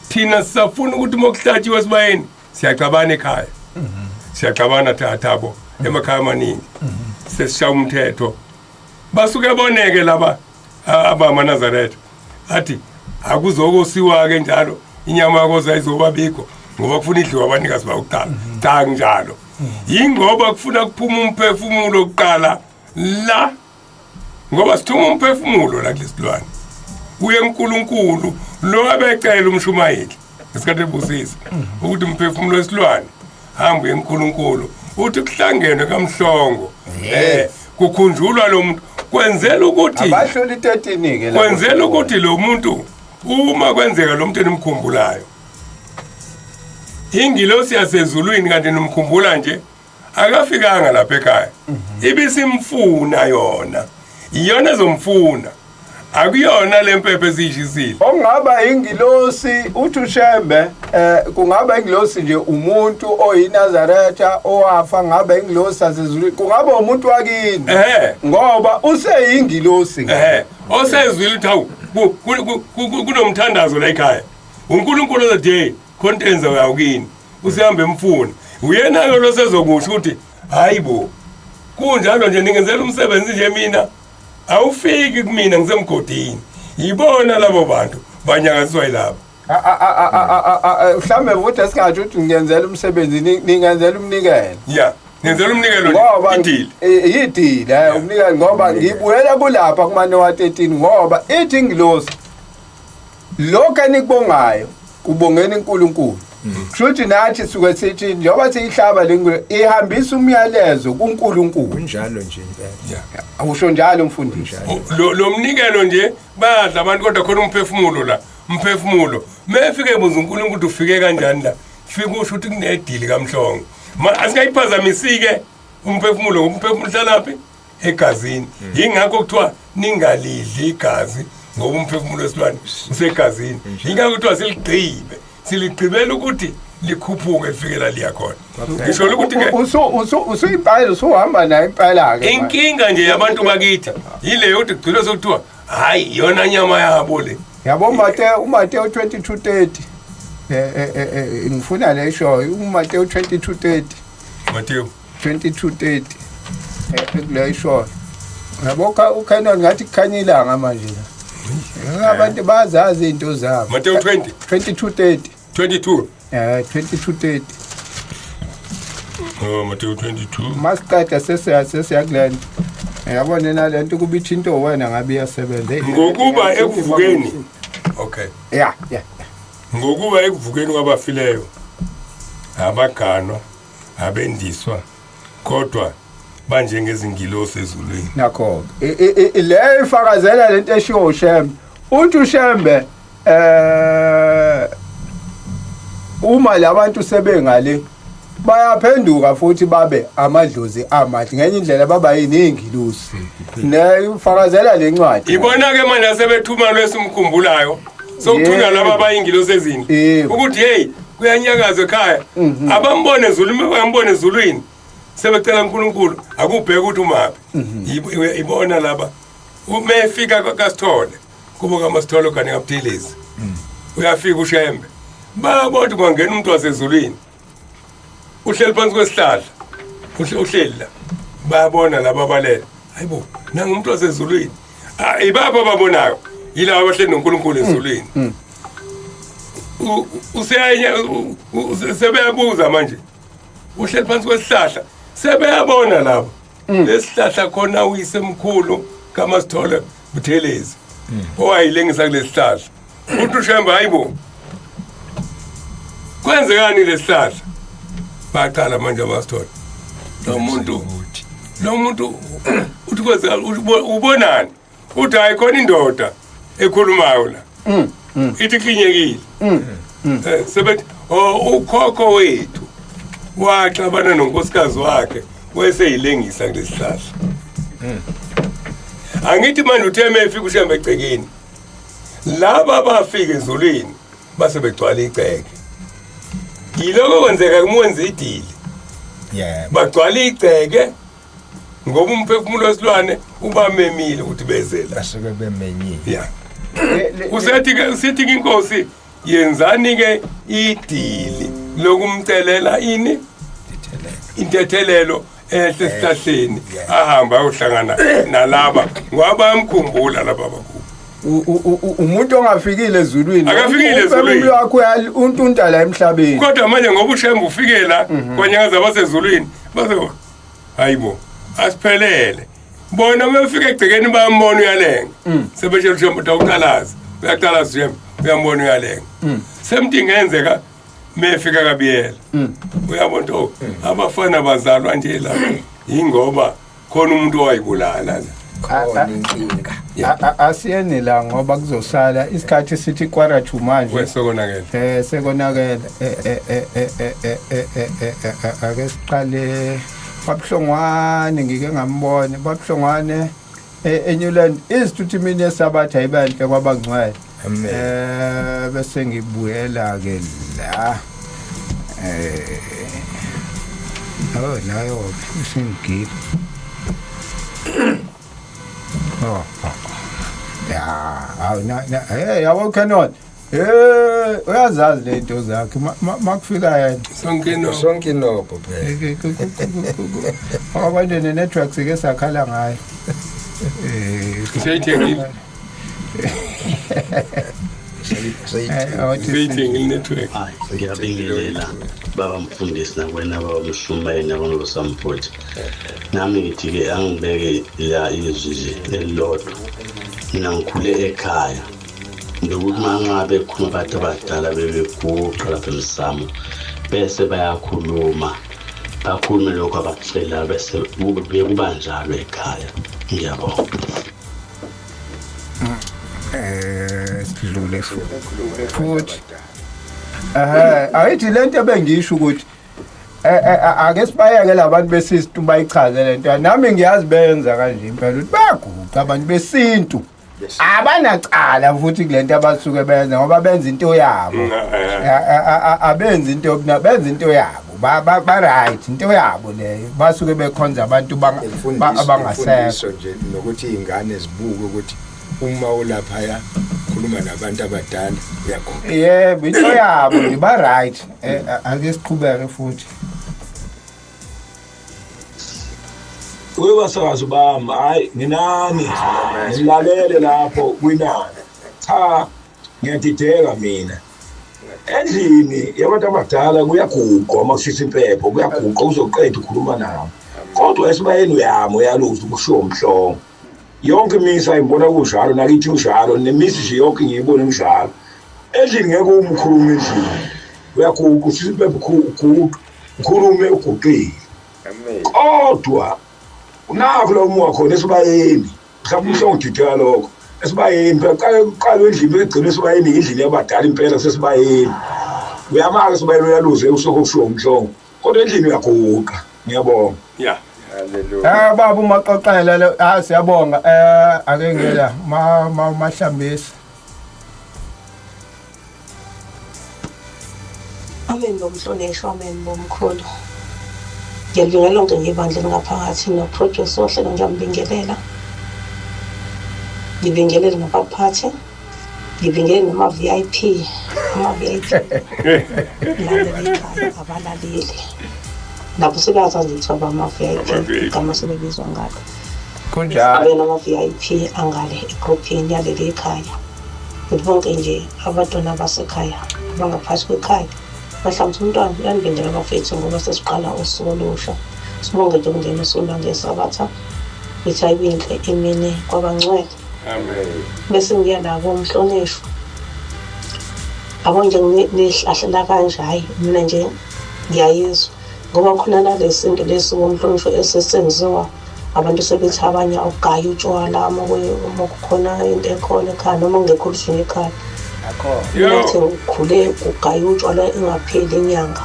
thina. Sisafuna ukuthi mokuhlatshiwe esibayeni, siyacabana ekhaya, siyacabana thathabo emakhaya amaningi, sesishaya umthetho. Basuke boneke laba abamaNazaretha, athi akuzokosiwa ke njalo, inyama yakoza izoba bikho ngoba kufuna idliwa abanikazi bakuqala. Cha, njalo yingoba kufuna kuphuma umphefumulo kuqala la, ngoba sithuma umphefumulo la kulesilwane uye uNkulunkulu lo abecela umshumayeli ngesikhathi ebusisa ukuthi umphefumulo wesilwane hamba uye uNkulunkulu, uthi kuhlangenwe kamhlongo, kukhunjulwa lo muntu, kwenzela ukuthi Abahloli 13 ke lapho. Kwenzela ukuthi lo muntu, uma kwenzeka lo muntu enimkhumbulayo, ingilosi yasezulwini kanti nimkhumbula nje akafikanga lapha ekhaya, ibisimfuna yona, iyona ezomfuna. Akuyona le mpepho esiyishisile. Ongaba ingilosi uthi uShembe kungaba ingilosi nje umuntu oyiNazaretha owafa, ngabe ingilosi asezulwini, kungaba umuntu wakini, ngoba useyingilosi. Osezwile ukuthi hawu, kunomthandazo la ekhaya, uNkulunkulu ozothi hey, khona enza uyawukini, usehamba emfuna uyena ke lo sezokusho ukuthi hayi bo, kunjalo nje ningenzela umsebenzi nje mina awufiki kumina ngisemgodini. Yibona labo bantu banyakaziswa yilabo. Mhlambe futhi esingatsho ukuthi ngiyenzela umsebenzi, ningenzela umnikelo. Ya, ngenzela umnikelo. Ngoba idili. Idili, umnikelo, ngoba ngibuyela kulapha kuManowa 13, ngoba ithi ingilosi lokho enikubongayo kubongeni uNkulunkulu. Kusho ukuthi nathi suke sithi njengoba siyihlaba le ngilo ihambisa umyalezo kuNkulunkulu. Kunjalo nje impela. Awusho njalo mfundisi. Lo mnikelo nje bayadla abantu, kodwa khona umphefumulo la, umphefumulo mefike buza uNkulunkulu ukuthi ufike kanjani la, fika usho ukuthi kunedili kaMhlongo. Asingayiphazamisi-ke umphefumulo, ngoba umphefumulo uhlalaphi? Egazini. Yingakho kuthiwa ningalidli igazi, ngoba umphefumulo wesilwane usegazini. Yingakho kuthiwa siligqibe, siligqibela ukuthi likhuphuke lifike la liya khona. Ngisho ukuthi-ke Usuyibhayile, usuhamba nayo impela-ke manje. Inkinga nje yabantu bakithi yile yokuthi kugcine sekuthiwa hhayi, iyona nyama yabo le. Yabo, uMateo 22:30, ngifuna le show uMateo 22:30. Mateo 22:30, kule show yabo uCanon ngathi kukhanya ilanga manje la. Abantu bazazi izinto zabo. Mateo 20 22:30. 22. 22:30. Oh, Mateo 22. Masiqeda sesiya kulento, yabona nalento kuba ithinto wena ngabe iyasebenza. Hey, Ngokuba ekuvukeni, okay. Ya. Ngokuba ekuvukeni kwabafileyo abaganwa, abendiswa, kodwa banjengezingilosi ezulwini. Nakho le ifakazela lento eshiwo uShembe. Uthi uShembe uma labantu sebengale bayaphenduka futhi babe amadlozi amahle, ngenye indlela baba yini? Ingilosi. Ne ifakazela lencwadi. Ibona ke manje asebethuma lwesimkhumbulayo, sokuthunywa laba abayingilosi ezinhle ukuthi hey, kuyanyakaza ekhaya, abambone ezulwini, bayambone ezulwini, sebecela uNkulunkulu akubheke ukuthi umaphi. Ibona laba uma efika kaSithole, kubo kaMasithole kanye kaButhelezi, uyafika uShembe, bayabona ukuthi kwangena umuntu wasezulwini, uhleli phansi kwesihlahla, uhleli la, bayabona laba abalele, hayibo, nangu umuntu wasezulwini. Ah, ibapha ababonayo yilaba abahleli noNkulunkulu ezulwini. Useyanya sebeyabuza manje, uhleli phansi kwesihlahla, sebeyabona labo lesihlahla khona uyisemkhulu kaMasithole Buthelezi owayilengisa kulesihlahla. Uthi uShembe, hayibo, kwenzekani lesihlahla? Baqala manje amasithole, lo muntu uthi kwenzeka ubonani? Uthi hayi, khona indoda ekhulumayo la ithi klinyekile. Sebethi oh, ukhokho wethu waxabana nonkosikazi wakhe, weseyilengisa kulesihlahla. Angithi manje uthe mefika uShembe egcekeni, laba bafika ezulwini base begcwala igceke. Yiloko kwenzeka kumwenza idili, bagcwala igceke ngoba umphefumulo wesilwane ubamemile ukuthi beze la. Basuke bemenyile. Ya, usethi ke, usithi ke inkosi, yenzani ke idili lokumcelela ini? Intethelelo ehle esihlahleni, ahamba ayohlangana nalaba ngoba bayamkhumbula laba bakubo. Umuntu ongafikile ezulwini. Akafikile ezulwini. Umphefumulo wakho untunta la emhlabeni. Kodwa manje ngoba uShembe ufike la kwanyakaza basezulwini, base hayibo, asiphelele. Bona uma befika egcekeni bayambona uyalenga, sebetshela uShembe ukuthi awuqalazi, uyaqalaza uShembe, uyambona uyalenga. Semthi ingenzeka mefika kaBiyela, uyabona ukuthi oh, abafana bazalwa nje la yingoba khona umuntu owayibulala la. Khona inkinga. Asiyeni la ngoba kuzosala isikhathi, sithi 1:45 manje. Wesokonakele. Sekonakele. Ake siqale babuhlongwane, ngike ngambona babuhlongwane. eNewland East uthi imini yesabatha ibenhle kwabangcwele. Amen. Bese ngibuyela ke la. Oh nayo isingigila. Oh. Oh. Ya, awu na na hey yabo Canon. Uyazazi lento zakhe makufika yena. Sonke no. Sonke inobho phela. Abantu ne-network sike sakhala ngayo. Seyithengile. Awuthi Seyithengile network. Hayi, ngiyabingelela baba mfundisi nakwena baba mshumayeli nabantu basamphothi. Nami ngithi-ke angibeke la izwi nje elilodwa. Mina ngikhule ekhaya. Bekuthi uma ngabe kukhuluma abantu abadala bebeguqa lapha emsamo bese bayakhuluma bakhulume lokho abakucelayo bese bekuba njalo ekhaya. Ngiyabonga. Sidlule futhi. Ayithi lento ebengisho ukuthi ake sibayeke labantu besintu bayichaze lento. Nami ngiyazi benza kanje impela ukuthi bayaguqa abantu besintu. Abanacala futhi kulento abasuke benza ngoba benza into yabo. Abenzi into yobuna benza into yabo. Ba ba right into yabo leyo. Basuke bekhonza abantu abangasekho. Nje nokuthi izingane zibuke ukuthi uma ulaphaya khuluma nabantu abadala uyaguqa. Yebo, into yabo nje ba right. Ake siqhubeke futhi. Webasakazi bami, hayi nginani ngilalele lapho kwinani. Cha, ngiyadideka mina. Endlini yabantu abadala kuyaguqwa uma kushisa impepho, kuyaguqwa uzoqeda ukhuluma nabo. Kodwa esibayeni uyama uyaluza ukushiwo umhlongo. Yonke imisa ngibona kunjalo, nakithi kunjalo, nemisi nje yonke ngiyibona kunjalo. Endlini ngeke umkhulume endlini. Uyaguqa ushisa impepho uguqa, ukhulume uguqile. Kodwa nakho la umuwa khona esibayeni, mhlawumbe umhlongo udideka lokho. Esibayeni phela kuqale kuqalwe endlini begcine esibayeni, indlini yabadala impela kusesibayeni. Uyamaka esibayeni uyaluze usuke kushiwo umhlongo. Kodwa endlini uyaguqa. Ngiyabonga. Yeah. Hallelujah. Baba umaqoqela lo, siyabonga. Ake ngela ma mahlambisi. Amen bomhlonishwa, amen bomkhulu. Ngiyalibingelela lonke nje ibandla elingaphakathi noproducer ohlelo ngiyambingelela. Ngibingelele nabaphathi, ngibingelele nama-VIP, ama-VIP lalela ekhaya abalaleli. Nabo sebeyazazi ukuthi abama-VIP, igama sebebizwa ngalo. Kunjalo. Abe nama-VIP angale egruphini yaleli ekhaya. Futhi bonke nje abantwana basekhaya abangaphansi kwekhaya bahlambisa umntwana uyanibindela abafethu ngoba sesiqala usuku olusha. Sibonge nje ukungena usuku lwangesabatha. Ngithi ayibinhle imini kwabangcwele. Amen. Bese ngiya nabo umhlonishwa. Abo nje nihlahlela kanje, hhayi mina nje ngiyayizwa ngoba khona nalesinto lesi womhlonishwa esesenziwa abantu sebethi abanye awugaya utshwala uma kukhona into ekhona ekhaya noma kungekho olusuku ekhaya. Mina ngikhule kugaya utshwala ingapheli inyanga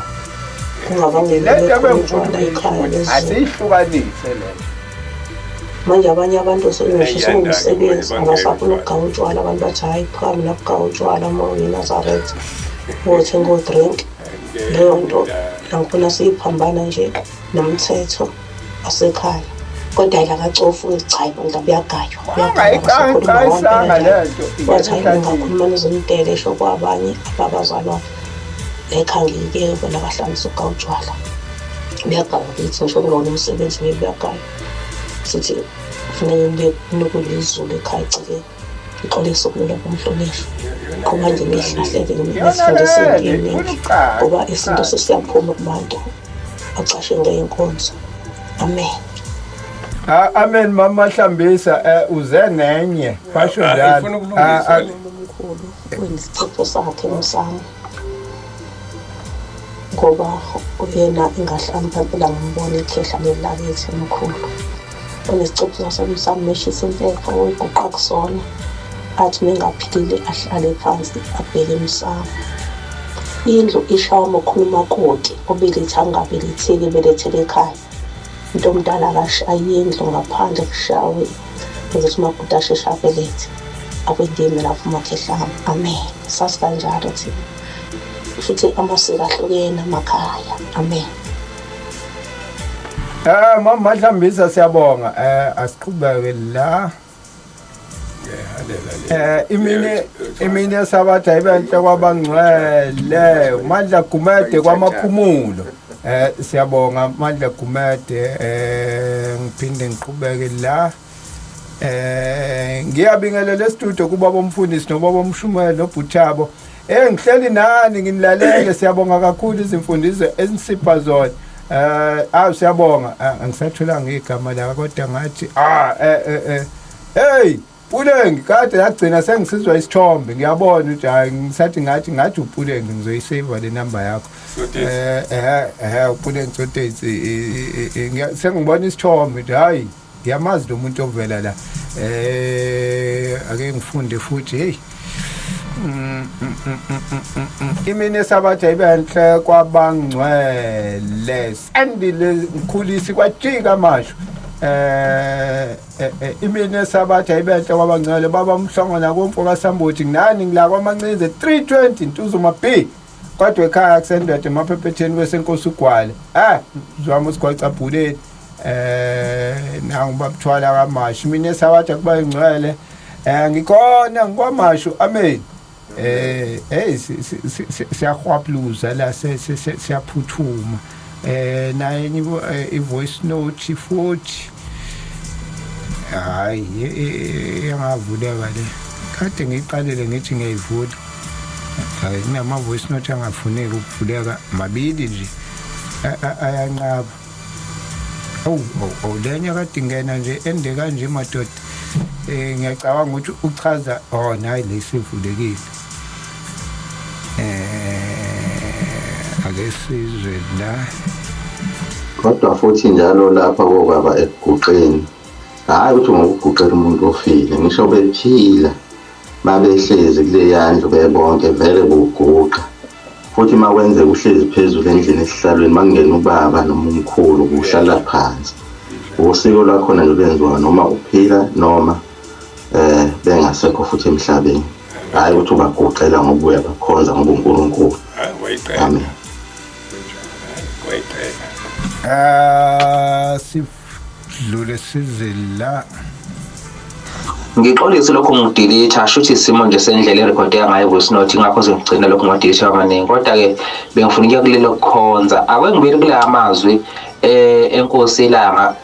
kungabangeli Lento bekhona ebengifuna utshwala ukuyisho ekhaya ukuthi lezulu. asiyihlukanise lento. Manje abanye abantu sebengisho Ayanda-ke sekuwumsebenzi manje abasafuna bangeke ukugaya utshwala, abantu bathi hhayi phakami la kugaya utshwala uma uyiNazaretha uyothenga o-drink. Leyo nto angifuna siyiphambana nje nomthetho wasekhaya. Kodwa yena akacofu cha bandla kuyagaywa, kuyagaywa basakhuluma Ungayiqayisanga ngoba impela lento wathi ingena hhayi ehlathini. ningakhuluma nizomdela esho kwabanye ababazalwane. Ekhaya ngiyeke bona kahlangisa ukugaya utshwala. Kuyagaywa kithi ngisho kungona umsebenzi ngeke kuyagaywa. Sithi kufuneka kunukelwe izulu ekhaya egcekeni. Ngixolise ukulula komhlonishwa. Qhuba nje nihlahlele nisifundise into Yona le eningi ifuna ukucaca. ngoba isinto sesiyaphuma kubantu bacashe ngey'nkonzo. Amen. Amen mama Hlambisa, uze nenye basho njalo. Ifuna ukulungiswa le. Omkhulu wenesicephu sakhe emsamo ngoba uyena engahlali phela ngimbona ikhehla leli lakithi emkhulu onesicephu sasemsamo eshisa impepho uyiguqa kusona athi mengaphilile ahlale phansi abheke emsamo. Indlu ishawa makhulu umakoti obelethe angabeletheki belethele ekhaya. Umuntu omdala akashaye indlu ngaphandle kushawe Ngizothi umakoti asheshe abelethe. Akwendimi lapho umakhehlama. Amen. Sazi kanjalo thina. Futhi amasiko ahlukene amakhaya. Amen. Eh mama Madlambisa siyabonga. Eh asiqhubeke la. Eh imini imini yesabatha ibe enhle kwabangcwele. Mandla Gumede kwamaphumulo. Eh siyabonga Mandla Gumede eh ngiphinde ngiqhubeke la. Eh ngiyabingelela e-studio kubaba umfundisi nobaba umshumayeli noBhuthabo. Eh ngihleli nani nginilalele siyabonga kakhulu izimfundiso ezinisipha zona. Eh awu siyabonga angisatholanga igama la kodwa ngathi ah eh eh eh hey Puleng kade yagcina sengisizwa isithombe ngiyabona ukuthi hayi ngisathi ngathi ngathi uPuleng ngizoyisave le number yakho eh eh eh uPuleng Sotetsi sengibona isithombe ukuthi hayi ngiyamazi lo muntu ovela la eh ake ngifunde futhi hey imini esabatha ibe enhle kwabangcwele sandile ngikhulisi kwajika amasho eh imini esabatha ibe enhle kwabangcwele baba umhlongo nakumfo kaSambuthi nginani ngila kwamancinze 320 Ntuzuma B kodwa ekhaya kusendoda emaphephetheni kwesenkosi ugwale eh zwami usigwacabhuleni eh nangu babuthwala kamashu mina esabatha kuba ingcwele eh ngikhona ngikwamashu amen eh hey siyahwapluza la siyaphuthuma eh naye i voice note futhi hayi yangavuleka le kade ngiqalile ngithi ngiyayivula hayi kunama voice note angafuneki ukuvuleka mabili nje ayanqaba awu awu lenye kade ingena nje ende kanje madoda eh ngiyacabanga ukuthi uchaza oh nayi lesivulekile eh ake sizwe la kodwa futhi njalo lapha kobaba ekuguqeni hhayi ukuthi ngokuguqela umuntu ofile ngisho bephila babehlezi kuleya ndlu bebonke vele buguqa futhi uma kwenzeka uhlezi phezulu endlini esihlalweni makungena ubaba noma umkhulu kuhlala phansi usiko lwakhona nje lwenziwa noma uphila noma eh bengasekho futhi emhlabeni hayi ukuthi ubaguqela ngoba uyabakhonza ngoba uNkulunkulu amen Ah sidlule size la Ngixolise lokhu ngidilitha shuthi isimo nje sendlela erekhodeka ngayo voice note ingakho sengigcina lokhu ngiwadilitha amaningi kodwa-ke bengifuna ukuya kulelo kukhonza ake ngibuyele kula amazwi eh enkosi ilanga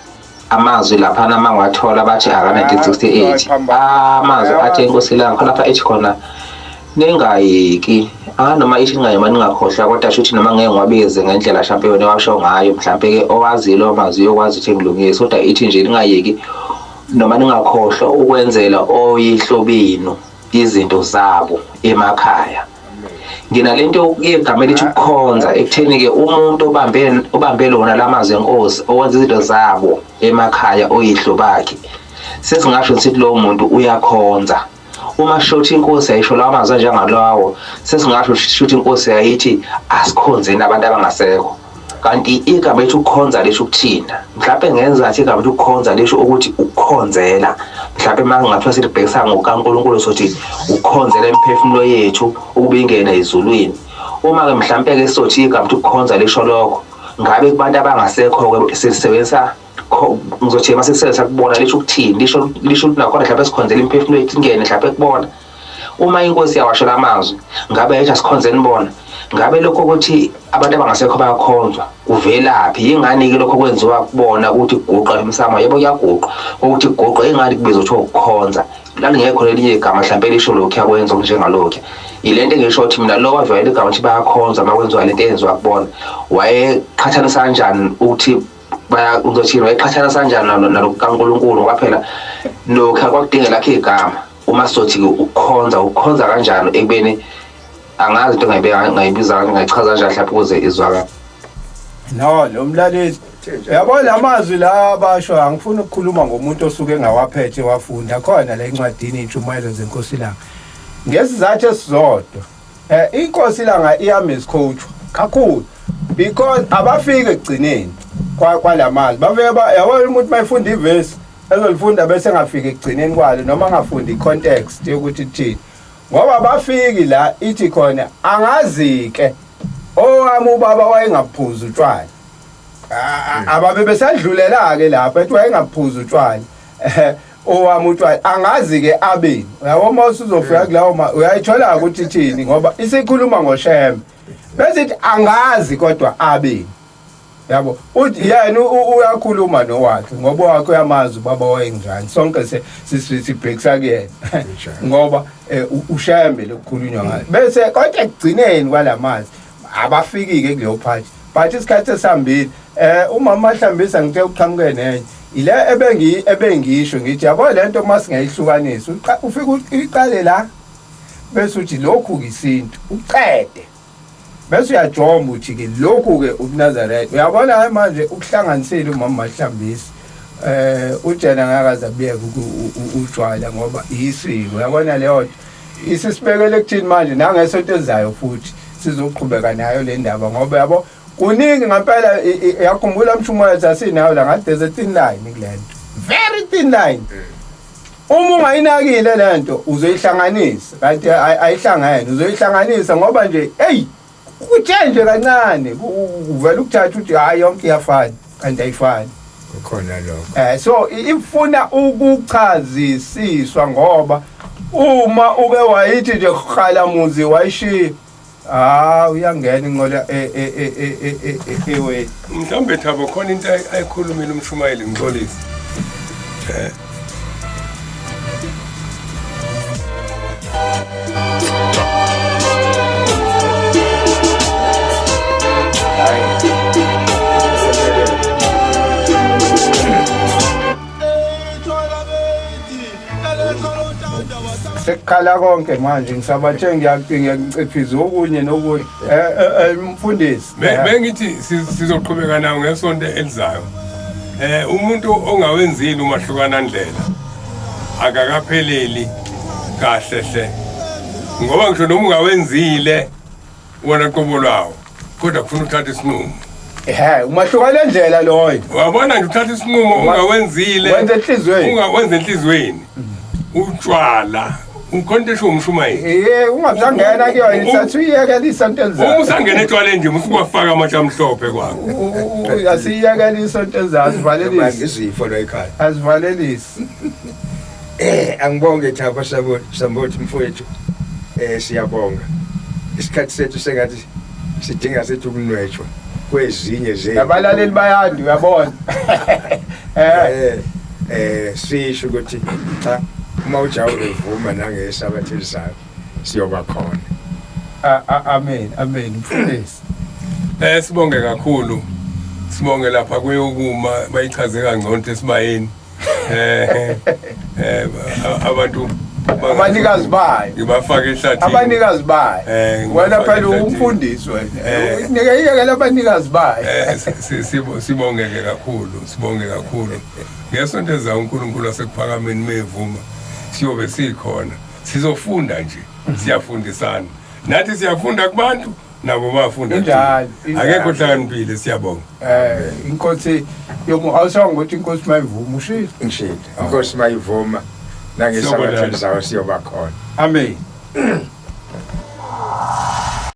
amazwi laphana uma ngiwathola bathi aka-1968 amazwi athi enkosi ilanga khona lapha ethi khona ningayeki ah noma ithi ningayima ningakhohlwa kodwa shuthi noma ngeke ngiwabize ngendlela mhlampe yona ewasho ngayo mhlampe-ke owaziyo lawo mazwi uyokwazi ukuthi ngilungise kodwa ithi nje ningayeki noma ningakhohlwa ukwenzela oyihlo benu izinto zabo emakhaya nginalento yegama elithi ukukhonza ekutheni-ke umuntu obambe obambe lona lamazwi enkosi owenza izinto zabo emakhaya oyihlo bakhe sesingasho sithi lowo muntu uyakhonza uma shuthi inkosi yayisho lawo mazwi anjengalawo sesingasho shuthi inkosi yayithi asikhonzeni abantu abangasekho kanti igama elithi ukukhonza lisho ukuthina mhlawumbe ngenza ngathi igama elithi ukukhonza lisho ukuthi ukukhonzela mhlawumbe uma kungathiwa silibhekisa ngokukaNkulunkulu sothi ukukhonzela imiphefumulo yethu ukuba ingene ezulwini uma-ke mhlawumpe-ke sizothi igama elithi ukukhonza lisho lokho ngabe kubantu abangasekho-ke silisebenzisa ngizothi uma sisebenzisa kubona lisho ukuthini lisho lisho ukuthi nakhona mhlawumbe sikhonzela imiphefumulo yethu ingene mhlawumbe kubona uma inkosi yawasho lamazwi ngabe yayithi asikhonzeni bona ngabe lokho ukuthi abantu abangasekho bayakhonzwa kuvelaphi yingani-ke lokho kwenziwa kubona ukuthi kuguqa emsamo yebo kuyaguqwa ukuthi kuguqwa yingani kubizwa kuthiwa ukukhonza lalingekho lelinye igama mhlawumpe lisho lokhu yakwenza okunjengalokhu yile nto engisho ukuthi mina lo wajwayela igama ukuthi bayakhonza uma kwenziwa lento eyenziwa kubona wayeqhathanisa kanjani ukuthi baya uzothini wayeqhathanisa kanjani nalokhu kaNkulunkulu ngoba phela lokhu akwakudingela lakhe igama uma sizothi ukukhonza ukukhonza kanjani ekubeni angazi into engayibeka ngayibiza ngayichaza kanjani mhlawumbe ukuze izwakale no lo mlaleli yabo lamazwi la basho angifuni ukukhuluma ngomuntu osuke engawaphethe wafunda khona la encwadini intshumayelo zenkosi ilanga ngesizathu esizodwa eh inkosi ilanga iyamiscoach kakhulu because abafike ekugcineni kwalamazwi bafike yabo umuntu mayifunda ivesi Ezolifunda bese ngafika ekugcineni kwalo noma angafundi icontext yokuthi ithini. Ngoba bafiki la ithi khona angazi ke owami ubaba wayengaphuzi utshwala. Ababe besadlulela ke lapha ethi wayengaphuzi utshwala. Owami utshwala angazi ke abeni. Uyabo uma usuzofika kulawo uyayithola ukuthi ithini ngoba isikhuluma ngoShembe. Bese ithi angazi kodwa abeni. Yabo uthi yena uyakhuluma nowakhe ngoba wakhe uyamazi ubaba wayenjani sonke sibhekisa kuyena ngoba uShembe lokukhulunywa ngayo bese kodwa ekugcineni kwalamazwi abafiki-ke kuleyo part but isikhathi esihambile umama Mahlambisa ngithe uqhamuke nenye ile ebengisho ngithi yabo lento uma singayihlukanisa ufike uyiqale la bese uthi lokhu isintu uqede bese uyajomba uthi ke lokhu ke ubuNazaretha uyabona manje ukuhlanganisile umama Mahlambisa ujena ngakaze abiyeke utshwala ngoba isiko uyabona leyo nto isisibekele ekuthini manje nangesonto elizayo futhi sizoqhubeka nayo le ndaba ngoba yabo kuningi ngempela yakhumbula mshumayeli sasinayo la ngathi there's a thin line kulento very thin line uma ungayinakile lento uzoyihlanganisa kanti ayihlangene uzoyihlanganisa ngoba nje hey kuthe nje kancane uvela ukuthatha uthi hayi yonke iyafana kanti ayifani kukhona lokho so ifuna ukuchazisiswa ngoba uma uke wayithi nje khala muzi wayishiya uyangena inqola eweni mhlawumbe Thabo khona into ayikhulumile umshumayeli ngixolise Sekukhala konke manje ngisabathe ngiyakuciphiza okunye nokunye mfundisi bengithi sizoqhubeka nawo ngesonto elizayo umuntu ongawenzile umahlukana ndlela akakapheleli kahle hle ngoba ngisho noma ungawenzile wona qobo lwawo kodwa kufuna uthathe isinqumo umahlukana ndlela loyo uyabona nje uthatha isinqumo ungawenzile wenza enhlizweni ungawenza enhlizweni utshwala ukhonto esho umshumayeli ungabusangena kuyona ithatha uyiyekela isonto elizayo uma usangena etshwaleni nje usukwafaka amatshe amhlophe kwakho asiyekela isonto elizayo asivalelisi izifo lo ekhaya asivalelisi angibonge Thabo Sambothi mfowethu siyabonga isikhathi sethu sengathi sidinga sethu ukunwetshwa kwezinye zethu abalaleli bayandi uyabona sisho ukuthi cha uma ujawule uvuma nangesabatha elizayo siyoba khona amen amen mfundisi sibonge kakhulu sibonge lapha kuyokuma bayichaze kangcono esibayeni abantu abanikazi bayo ngibafaka ehlathini abanikazi bayo wena phela umfundisi wena nike iyekela abanikazi bayo sibongeke kakhulu sibonge kakhulu ngesonto ezayo uNkulunkulu asekuphakameni mevuma siyobe sikhona sizofunda nje siyafundisana nathi siyafunda kubantu nabo bafunda injalo akekho hlakaniphile siyabonga inkosi yomu awusonga ukuthi inkosi mayivuma ushilo ngishilo inkosi mayivuma nangesabatha elizayo siyoba khona amen.